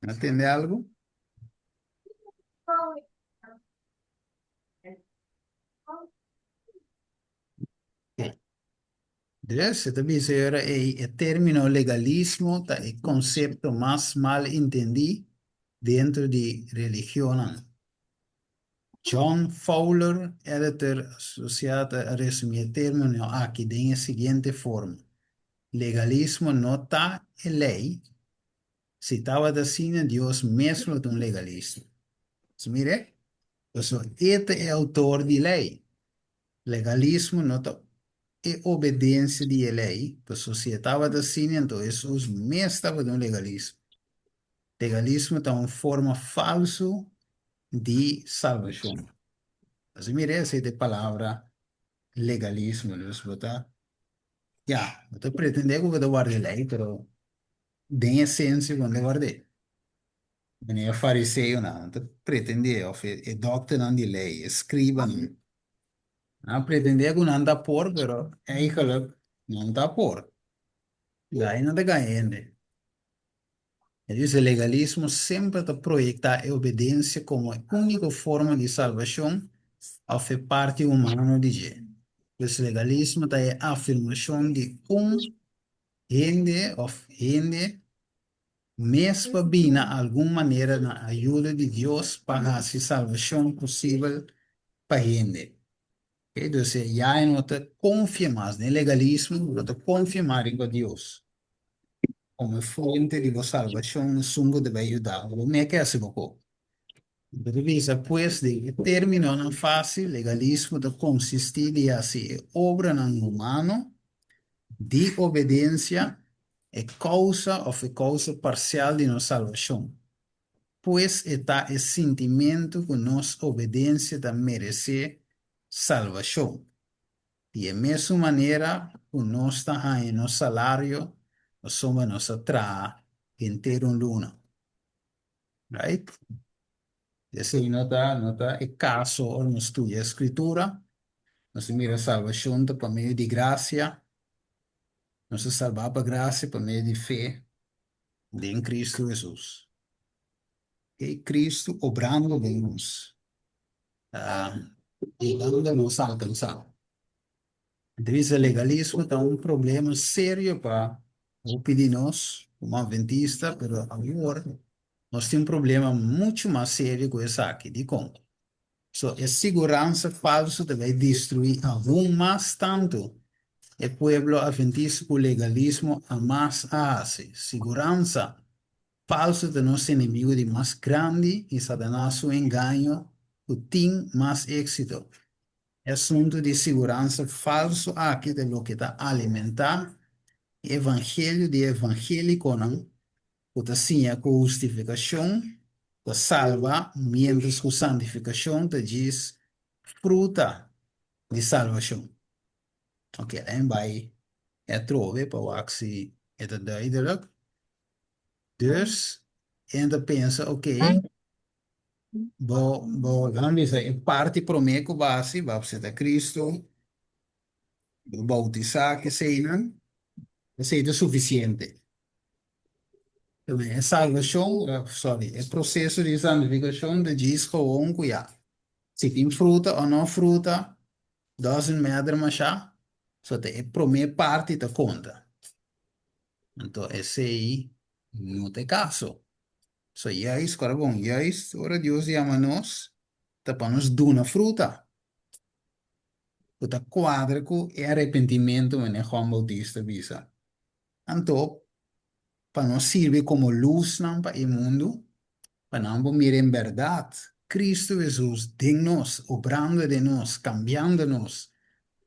A tende algo? Dus, e ta bisa e ora ei, e término legalismo ta e konsepto mas mal entendí dentro di religionnan. John Fowler, editor asosiado, a resumí e término aki den e siguiente forma, Legalismo no ta e lei, si tabata asina Dios mes lo ta un legalista. Mire, pasobra e ta e outor di lei. Legalismo no ta e obedensia di e lei, pasobra si e tabata asina anto Hesus mes tabata un legalista. Legalismo ta un forma falsu di salbashon. Así mira esei ta e palabra legalismo. Dus bo ta, ya, bo ta pretendé ku bo ta warda e lei, pero den esensia bo no ta ward'é. Manera e fariseonan ta pretendé, òf e dòkternan di lei, e skribanan, nan a pretendé ku nan ta por, pero eigentlik nan ta por. I ai nan ta gaña hende. E dice, legalismo semper ta proyektá e obedensia komo e úniko forma di salbashon òf e parti humano di dje. Pues legalismo ta e afirmashon di un hende òf hende mes pa bin na algun manera na ayuda di Dios pa hasi salbashon posibel pa hende. Oke, dus e ya e no ta konfia mas den legalismo, bo ta konfia mas riba Dios komo e fuente di bo salbashon, esun ku ta bai yuda bo. Bo mei ke hasi bo kos. Bo ta bisa pues den e términonan fásil, legalismo ta konsistí di hasi e obranan humano di obedensia e kousa òf e kousa parsial di nos salbashon. Pues e ta e sintimentu ku nos obedensia ta meresé salbashon. Di e mesun manera ku nos ta haña nos salario pasobra nos a traha henter un luna. Right? Esei no ta, no ta e kaso ora nos studia e Skritura. Nos ta mira salbashon ta pa medio di grasia. Nos ta salbá pa grasia pa medio di fe den Kristu Hesus. E Kristu obrando den nos, ta yudando nos alkansá. Entonces legalismo ta un problema serio pa hopi di nos como adventista, pero awor nos tin un problema mucho mas serio cu esaki. Dicon? So e siguransa falso ta bay destrui aun mas tanto e pueblo adventista cu legalismo hamas a haci. Siguransa falso ta nos enemigo di mas grandi y Satanas su engaño cu tin mas exito. E asuntu di siguransa falsu aki ta loke ta alimentá e evangelio di e evangélikonan ku ta siña ku hustifikashon ta salba miéntras ku santifikashon ta djis fruta di salbashon. Oke, laten bai e atrobe pa wak si e ta duidelik. Dus, e ta pensa, oke, Bo, bo, laat bisa, e parti promé ku bo hasi, bo akseptá Kristu, bo boutisá ku eseinan, esei ta sufisiente. E salbashon, sorry, e proseso di santifikashon ta djis gewoon ku ya. Si tin fruta o no fruta, doesn't matter mashá, so ta e promé parti ta konta. Anto esei no ta e kaso. So juist, kòrda bon, juist ora Dios yama nos ta pa nos duna fruta ku ta kuadra ku e arepentimentu manera Juan Bautista bisa. Anto pa nos sirbi komo lusnan pa e mundu, pa nan por mira en bèrdat Kristu Hesus den nos, obrando den nos, kambiando nos.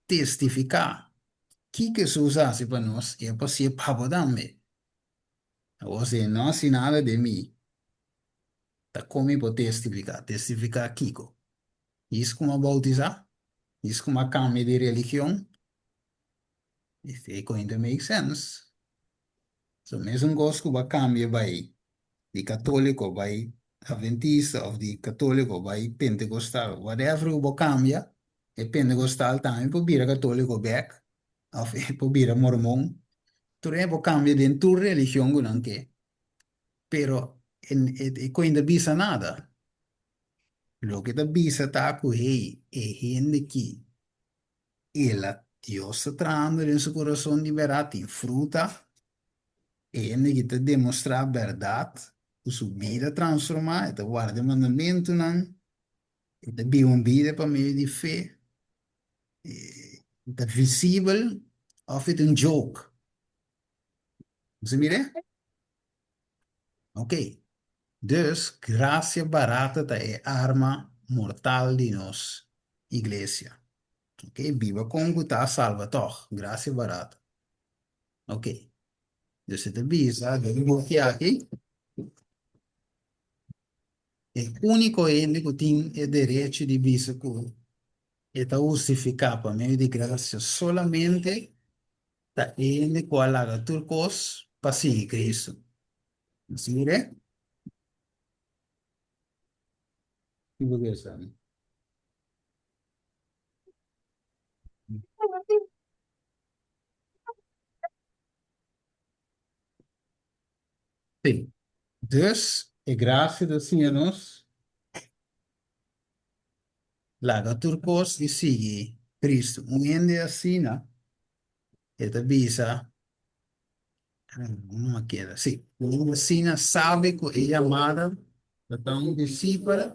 testifiká kiko Hesus a hasi pa nos, i e por hasié pa bo tambe. Awor si e no hasi nada den mi, ta kon mi por testifiká? Testifiká kiko? Djis ku mi a boutisá? Djis ku mi a kambia di religion? Esei kon ta make sense. So mesun kos ku bo a kambia bai di katoliko bai adventista of di katoliko bai pentekostal, whatever ku bo kambia, e pentekostal tambe por bira katoliko bek of e por bira mormon. Tur e por kambia den tur religion ku nan ke, pero e kon ta bisa nada. Loke ta bisa ta ku hey, e hende ki el a Dios ta trahando den su kurason di bèrdat tin fruta. E hende ki ta demostrá bèrdat ku su bida transformá, e ta warda e mandamentunan, e ta biba un bida pa medio di fe, e ta visibel òf e ta un joke? Bo sa mir'é? Oké. Dus, grasia barata ta e arma mortal di nos iglesia. Oké, biba kon ku ta salba tòg, grasia barata. Ok. Dus e ta bisa den e buki aki, e úniko hende ku tin e derecho di bisa ku e ta hustifiká pa medio di grasia solamente ta e hende ku a laga tur kos pa sigui Kristu. Nos mir'é? Ki bo ke sa? Sí. Dus, e grasia ta siña nos laga tur kos i sigui Kristu. Un hende asina, e ta bisa, no a keda, sí, un hende asina sabi ku e yamada pa ta un disipel.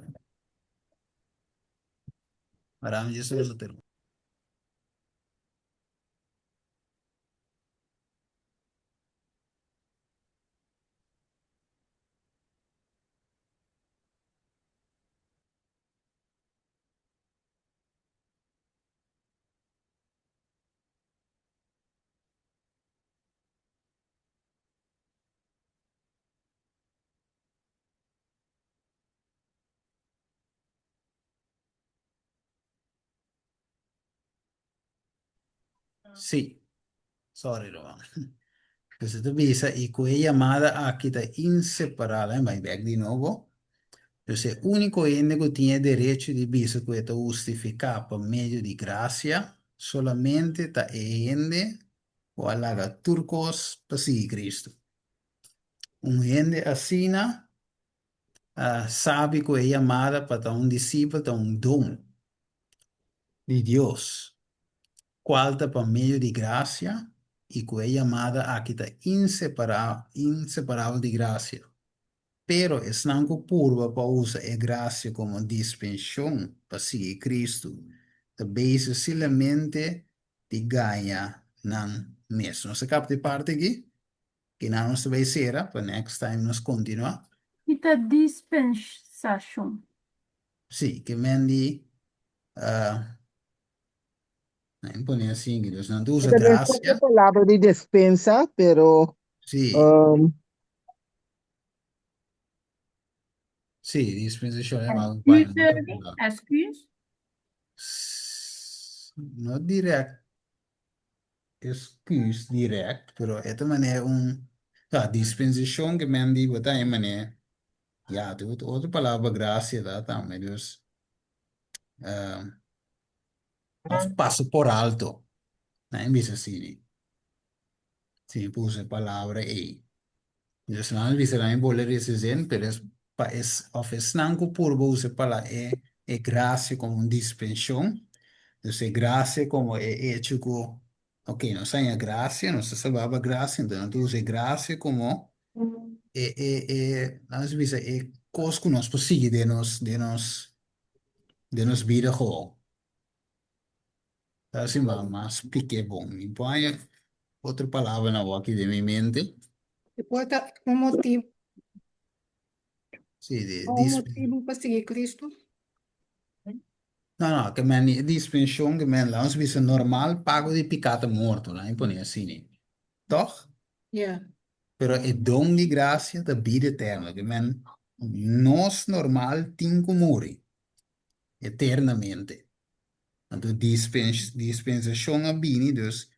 Sí. Sorry, Roman. Dus e ta bisa, i ku e yamada aki ta inseparabel, bai bek di nobo. Dus e úniko hende ku tin e derecho di bisa ku e ta hustifiká pa medio di grasia solamente ta e hende ku a laga tur kos pa sigui Kristu. Un hende asina a sabi ku e yamada pa ta un disipel ta un don di Dios, kual ta pa medio di grasia i ku e yamada aki ta inseparabel di grasia. Pero esnan ku purba pa usa e grasia komo dispenshon pa sigui Kristu ta bezig silamente di gaña nan mes. Nos a kapta e parti aki? Kinan nos ta bai sera pa next time nos kontinuá. Ki ta dispensashon? Sí, ke men di nan pone asin ki dus nan ta usa E ta meskos grasia. e palabra di despensa, pero Sí. Sí, dispensashon e mal Excuse, excuse. No direct Excuse direct, pero e ta manera un, ja, dispensashon ke men di bo ta e manera, ja, tin otro otro palabra pa gracia ta tambe, dus, of pasa por alto, nan e bisa asina, si mi por usa e palabra ei. Dus nan a bisa nan e bole resa zin, pero es pa es, of esnan ku purba usa e pala e e gracia komo un dispenshon, dus e gracia komo e echo ku, ok, nos haña gracia, nos ta salbá pa gracia, enton nan ta usa e gracia komo e e e, laga nos bisa e kos ku nos por sigui den nos den nos den nos bida gewoon. Ta hasi ma mas splik'é bon. Mi por haña otro palabra na wòki den mi mente. E por ta un motibu, Sí, di un dis. motibu pa sigui Cristo? No, no, ke men e dispenshon ke men laat ons bisa normal pago di piká ta morto, laat mi pone asina. Tòg? Ja. Pero e don di grasia ta bida eterno, ke men nos normal tin ku muri eternamente. Anto dispensashon a bini, dus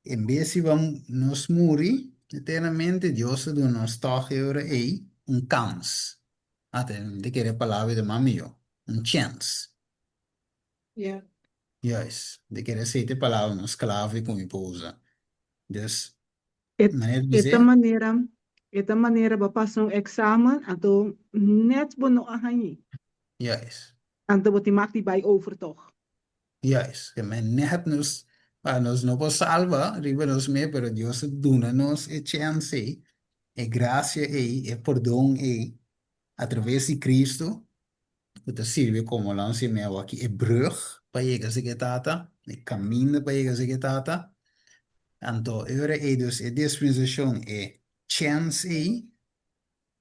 en bes di nos muri eternamente, Dios a duna nos tòg e ora ei un kans. Ata, mi ta kere e palabra ei ta mas mihó, un chèns. Ja. Juist, mi ta kere esei ta e palabra mas klave ku mi por usa. Dus, E, manera di e ta bis'é. manera, e ta manera bo pasa un examen, anto net bo no a hañ'é. Juist. Anto bo tin mag di bai over tog. Juist, ke men net nos, pa nos no por salba riba nos mes, pero Dios a duna nos e chèns ei, e grasia ei, e pordon ei, a traves di Cristo, ku ta sirbi komo lan si mi awor aki e brug pa yega si ke Tata, e kaminda pa yega si ke Tata. Anto e ora ei dus e dispensashon, e chèns ei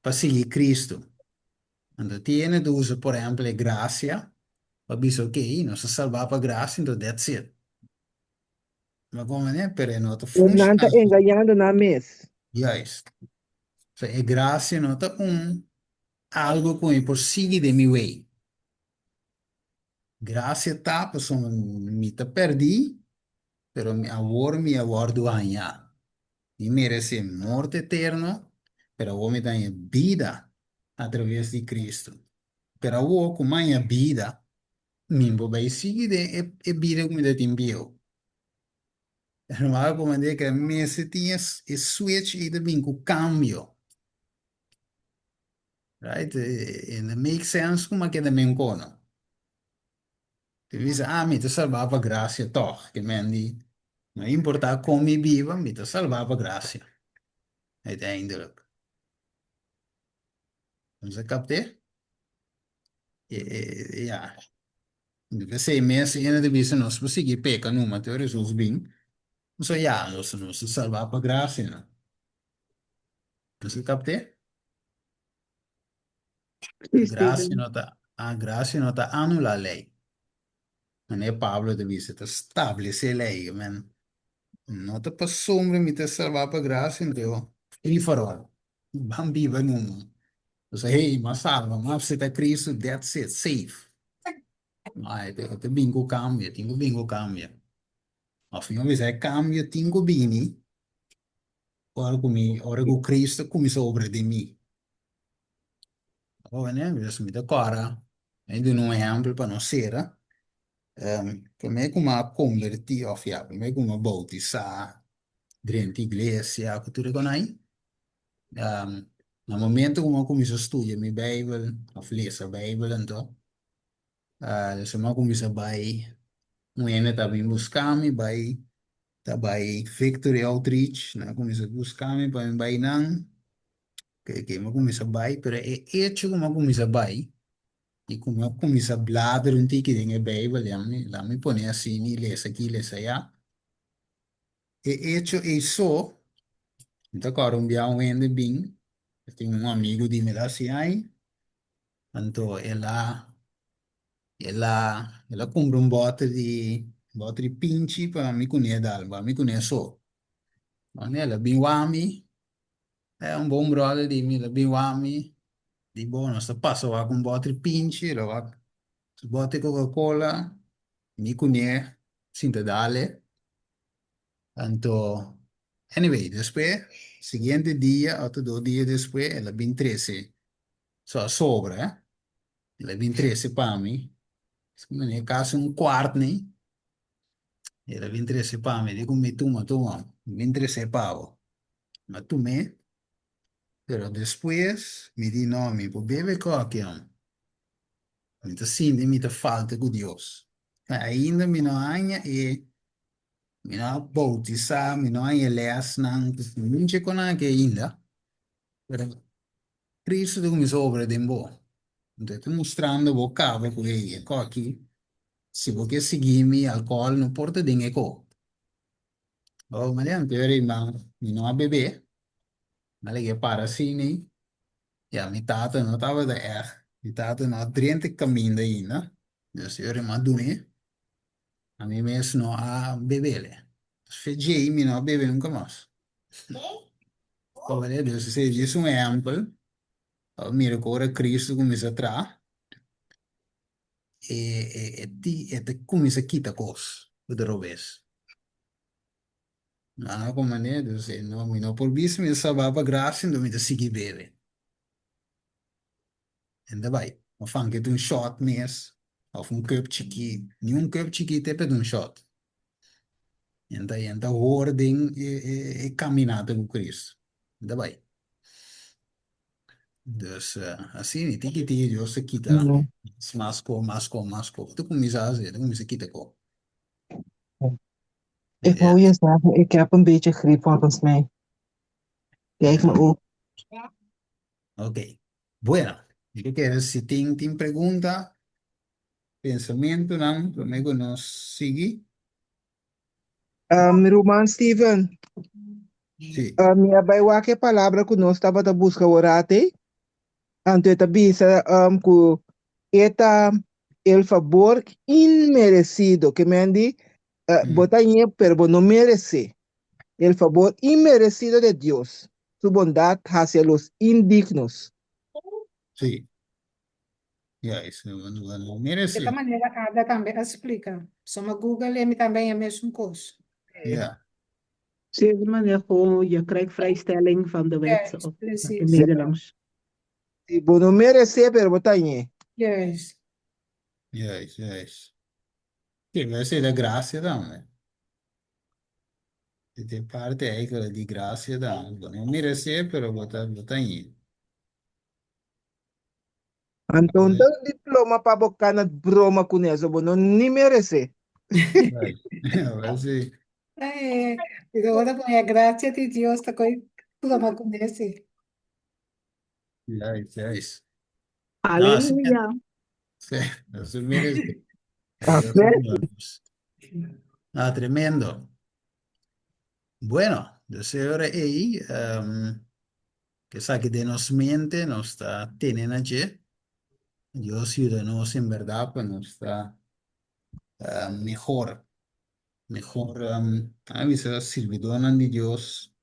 pa sigui Cristo. Anto tin hende ta usa por ehèmpel e grasia pa bisa okey, nos ta salbá pa grasia, anto that's it. Bo komprendé? Pero e no ta Pero nan funshoná ta asina. engañando nan mes. Juist. So e grasia no ta un algo ku mi por sigui den mi wei. Grasia ta pasobra mi ta pèrdí, pero mi awor mi a wòrdu hañá. Mi meresé morto eterno, pero awor mi ta haña bida atraves di Cristo. Pero awor ku mi haña bida, mi por bai sigui den e e bida ku mi ta tin bieu. Normal ku manera ku mester tin e switch ei ta bin ku kambio. Right? E no make sense ku mi a keda men kono. Ti bisa, ah, mi ta salbá pa grasia tòg. Ke men di, no importá kon mi biba, mi ta salbá pa grasia. Uiteindelijk. Nos a kapt'é? E, e, ya. P'esei mes hende ta bisa nos por sigui peka numa te ora Hesus bin. So ya, nos, nos ta salbá pa grasia no. Nos a kapt'é? Sí, Gracia Steven. no ta, ah, gracia no ta anula ley. Manera Pablo ta bisa, ta stablece ley. Men, no ta pasobra mi ta salba pa gracia, anto free for all. Ban biba numa. Pasobra, hey, m'a salba, m'a acepta Cristo, that's it, safe. No, e ta, e ta bin cu cambio, tin cu bin cu cambio. Of mi a bisa, e cambio tin cu bini ora cu mi, ora cu Cristo cuminsa obra den mi. Jóvenes, dus mi ta kòrda, mi duna un ehèmpel pa nos sera. Promé ku mi a konvertí òf ya, promé ku mi a boutisá drenta iglesia ku tur e konai, na momento ku mi a kuminsá studia mi beibel òf lesa beibel anto, dus mi a kuminsá bai, un hende ta bin buska mi bai ta bai Victory Outreach, nan a kuminsá buska mi pa mi bai nan. Ke ke mi a kuminsá bai, pero e echo ku mi a kuminsá bai i ku mi a kuminsá blader un tiki den e Beibel, ya mi laat mi pone asina i lesa aki lesa aya, e echo ei so, mi ta kòrda un bia un hende bin, tin un amigu di mi ta hasi ai, anto el a el a el a kumpra un bòter di bòter di pinchi pa mi kuné dal, pa mi kuné so. El a bin wak mi. E un bon brother di mi, el a bin wak mi, di bo nos ta pasa wak un bòter pinchi, el a wak su bòter Coca-Cola, mi kuné sinta dale. Anto, anyway, despues, siguiente dia òf dos dia despues, el a bin trese, so a sobra, eh, el a bin trese pa mi, casi un kwart ni, el a bin trese pa mi, di ku mi tuma, tuma, mi bin trese pa bo. Mi a tum'é, pero despues mi di, No, mi por bebe kòki amo. Mi ta sinti mi ta falta ku Dios. Ainda mi no haña e, mi no a boutisá, mi no haña e lèsnan, mucha kon aki ainda, pero Cristo ta kuminsá obra den bo. Anto e ta mustrando bo kaba ku ei e kòki, si bo ke sigui mi, alkohòl no por ta den e ko. Oh, Maria, anterior ma mi no a bebé. Ma lege para asina Ya, mi tata no tabata erg. Mi tata no a drenta e caminda ainda. Dus e ora mi a dun'é, ami mes no a bebele. Fe djei mi no a bebe nunka mas. Oye, dus esei djis un ehèmpel pa bo mira ku ora Cristo kuminsá traha, e e e ti e ta kuminsá kita kos ku ta robes. Nan a komand'é, dus e no mi no por bisa mi ta salbá pa grasia, enton mi ta sigui bebe. En ta bai. Of anke ta un shot mes, of un cup chikí. Ni un cup chikí te p'e ta un shot. En ta en ta hoor den e e e caminata cu Cristo. En ta bai. Dus asina, tiki tiki Dios ta kita mas ko, mas ko, mas ko. Ta cuminsa haci, ta cuminsa kita ko. Ik wou je zeggen, ik heb een beetje griep volgens mij. Kijk me ook. Ok. Bueno, mi ta kere si tin tin pregunta, pensamentunan promé ku nos sigui. Mi ruman Steven, Sí. mi a bai wak e palabra ku nos tabata buska ora atei. Anto e ta bisa ku e ta el fabor inmeresido, ke men di bo ta ñe pero bo no meresé. El fabor inmeresido de Dios, su bondad hacia los indignos. Sí. Juist, bo no meresé. Di ta manera Ada tambe a splika. Soma Google e mi tambe haña mesun kos. Ja. Sí, di manera gewoon je krijgt vrijstelling van de wet Juist, op in precies. Nederlands. Sí, bo no meresé pero bo ta ñe. Juist. Juist, juist. Sí, pero esei ta gracia tambe. E ta e parti eigenlijk di gracia tambe. Bo no meresé pero bo ta bo ta ñe. Anto un ta un diploma pa bo kana broma kuné, so bo no ni meresé. Juist. Wel sí. Eh, pero ora bo haña gracia di Dios ta koe broma kuné sí. Juist, juist. No, así Aleluya. Sí, no se merece. Dios Amén. ayuda nos. Ah, tremendo. Bueno, dus e ora ei, um, esaki den nos mente, nos ta tene na dje. Dios yuda nos en berdad pa nos ta uh, mehor, mehor, um, a bisa sirbidornan di Dios,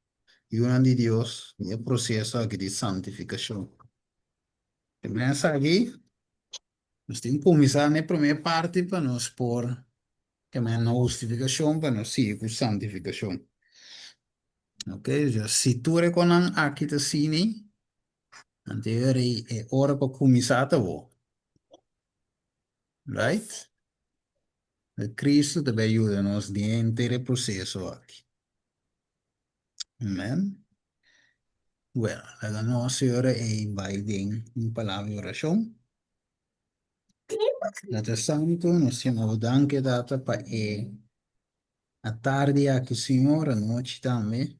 yunan di Dios, den e proceso aki di santificacion. E mesa aki, nos tin kuminsá na e promé parti pa nos por kem'é no hustifikashon pa nos sigui ku santifikashon. Ok, si tur e konan aki ta sini, anto e ora ei e ora pa kuminsá ta bo. Right? Kristu ta bai yuda nos den henter e proseso aki. Amen. Bueno, laga nos e ora ei bai den un palabra di orashon. Tata Santu, nos yama bo danki, Tata, pa e atardi aki, Señor, anochi tambe,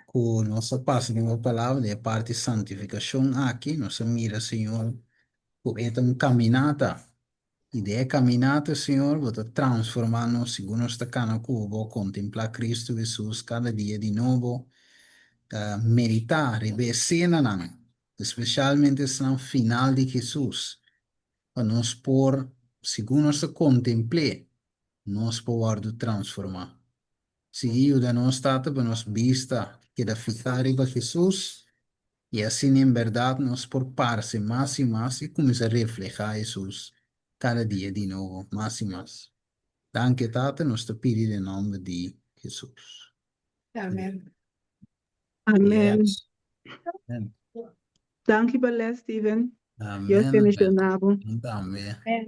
ku nos a pasa den bo palabra, den e parti santifikashon aki, nos a mira, Señor, ku e ta un kaminata I den e kaminata, Señor, bo ta transformá nos segun nos ta kana ku bo, kontemplá Kristu Hesus kada dia di nobo, meditá riba e esenanan, espesialmente esnan final di Hesus, pa nos por, segun nos ta kontempl'é, nos por wòrdu transformá. Sigui yuda nos, Tata, pa nos bista keda fihá riba Hesus, i asina en bèrdat nos por parse mas i mas i kuminsá reflehá Hesus kada dia di nobo mas i mas. Danki, Tata, nos ta pidi den nòmber di Hesus. Amen. Amen. Yes. Amen. Danki pa les, Steven. Dios Amen, amen. bendiciona bo. Tambe. Amen.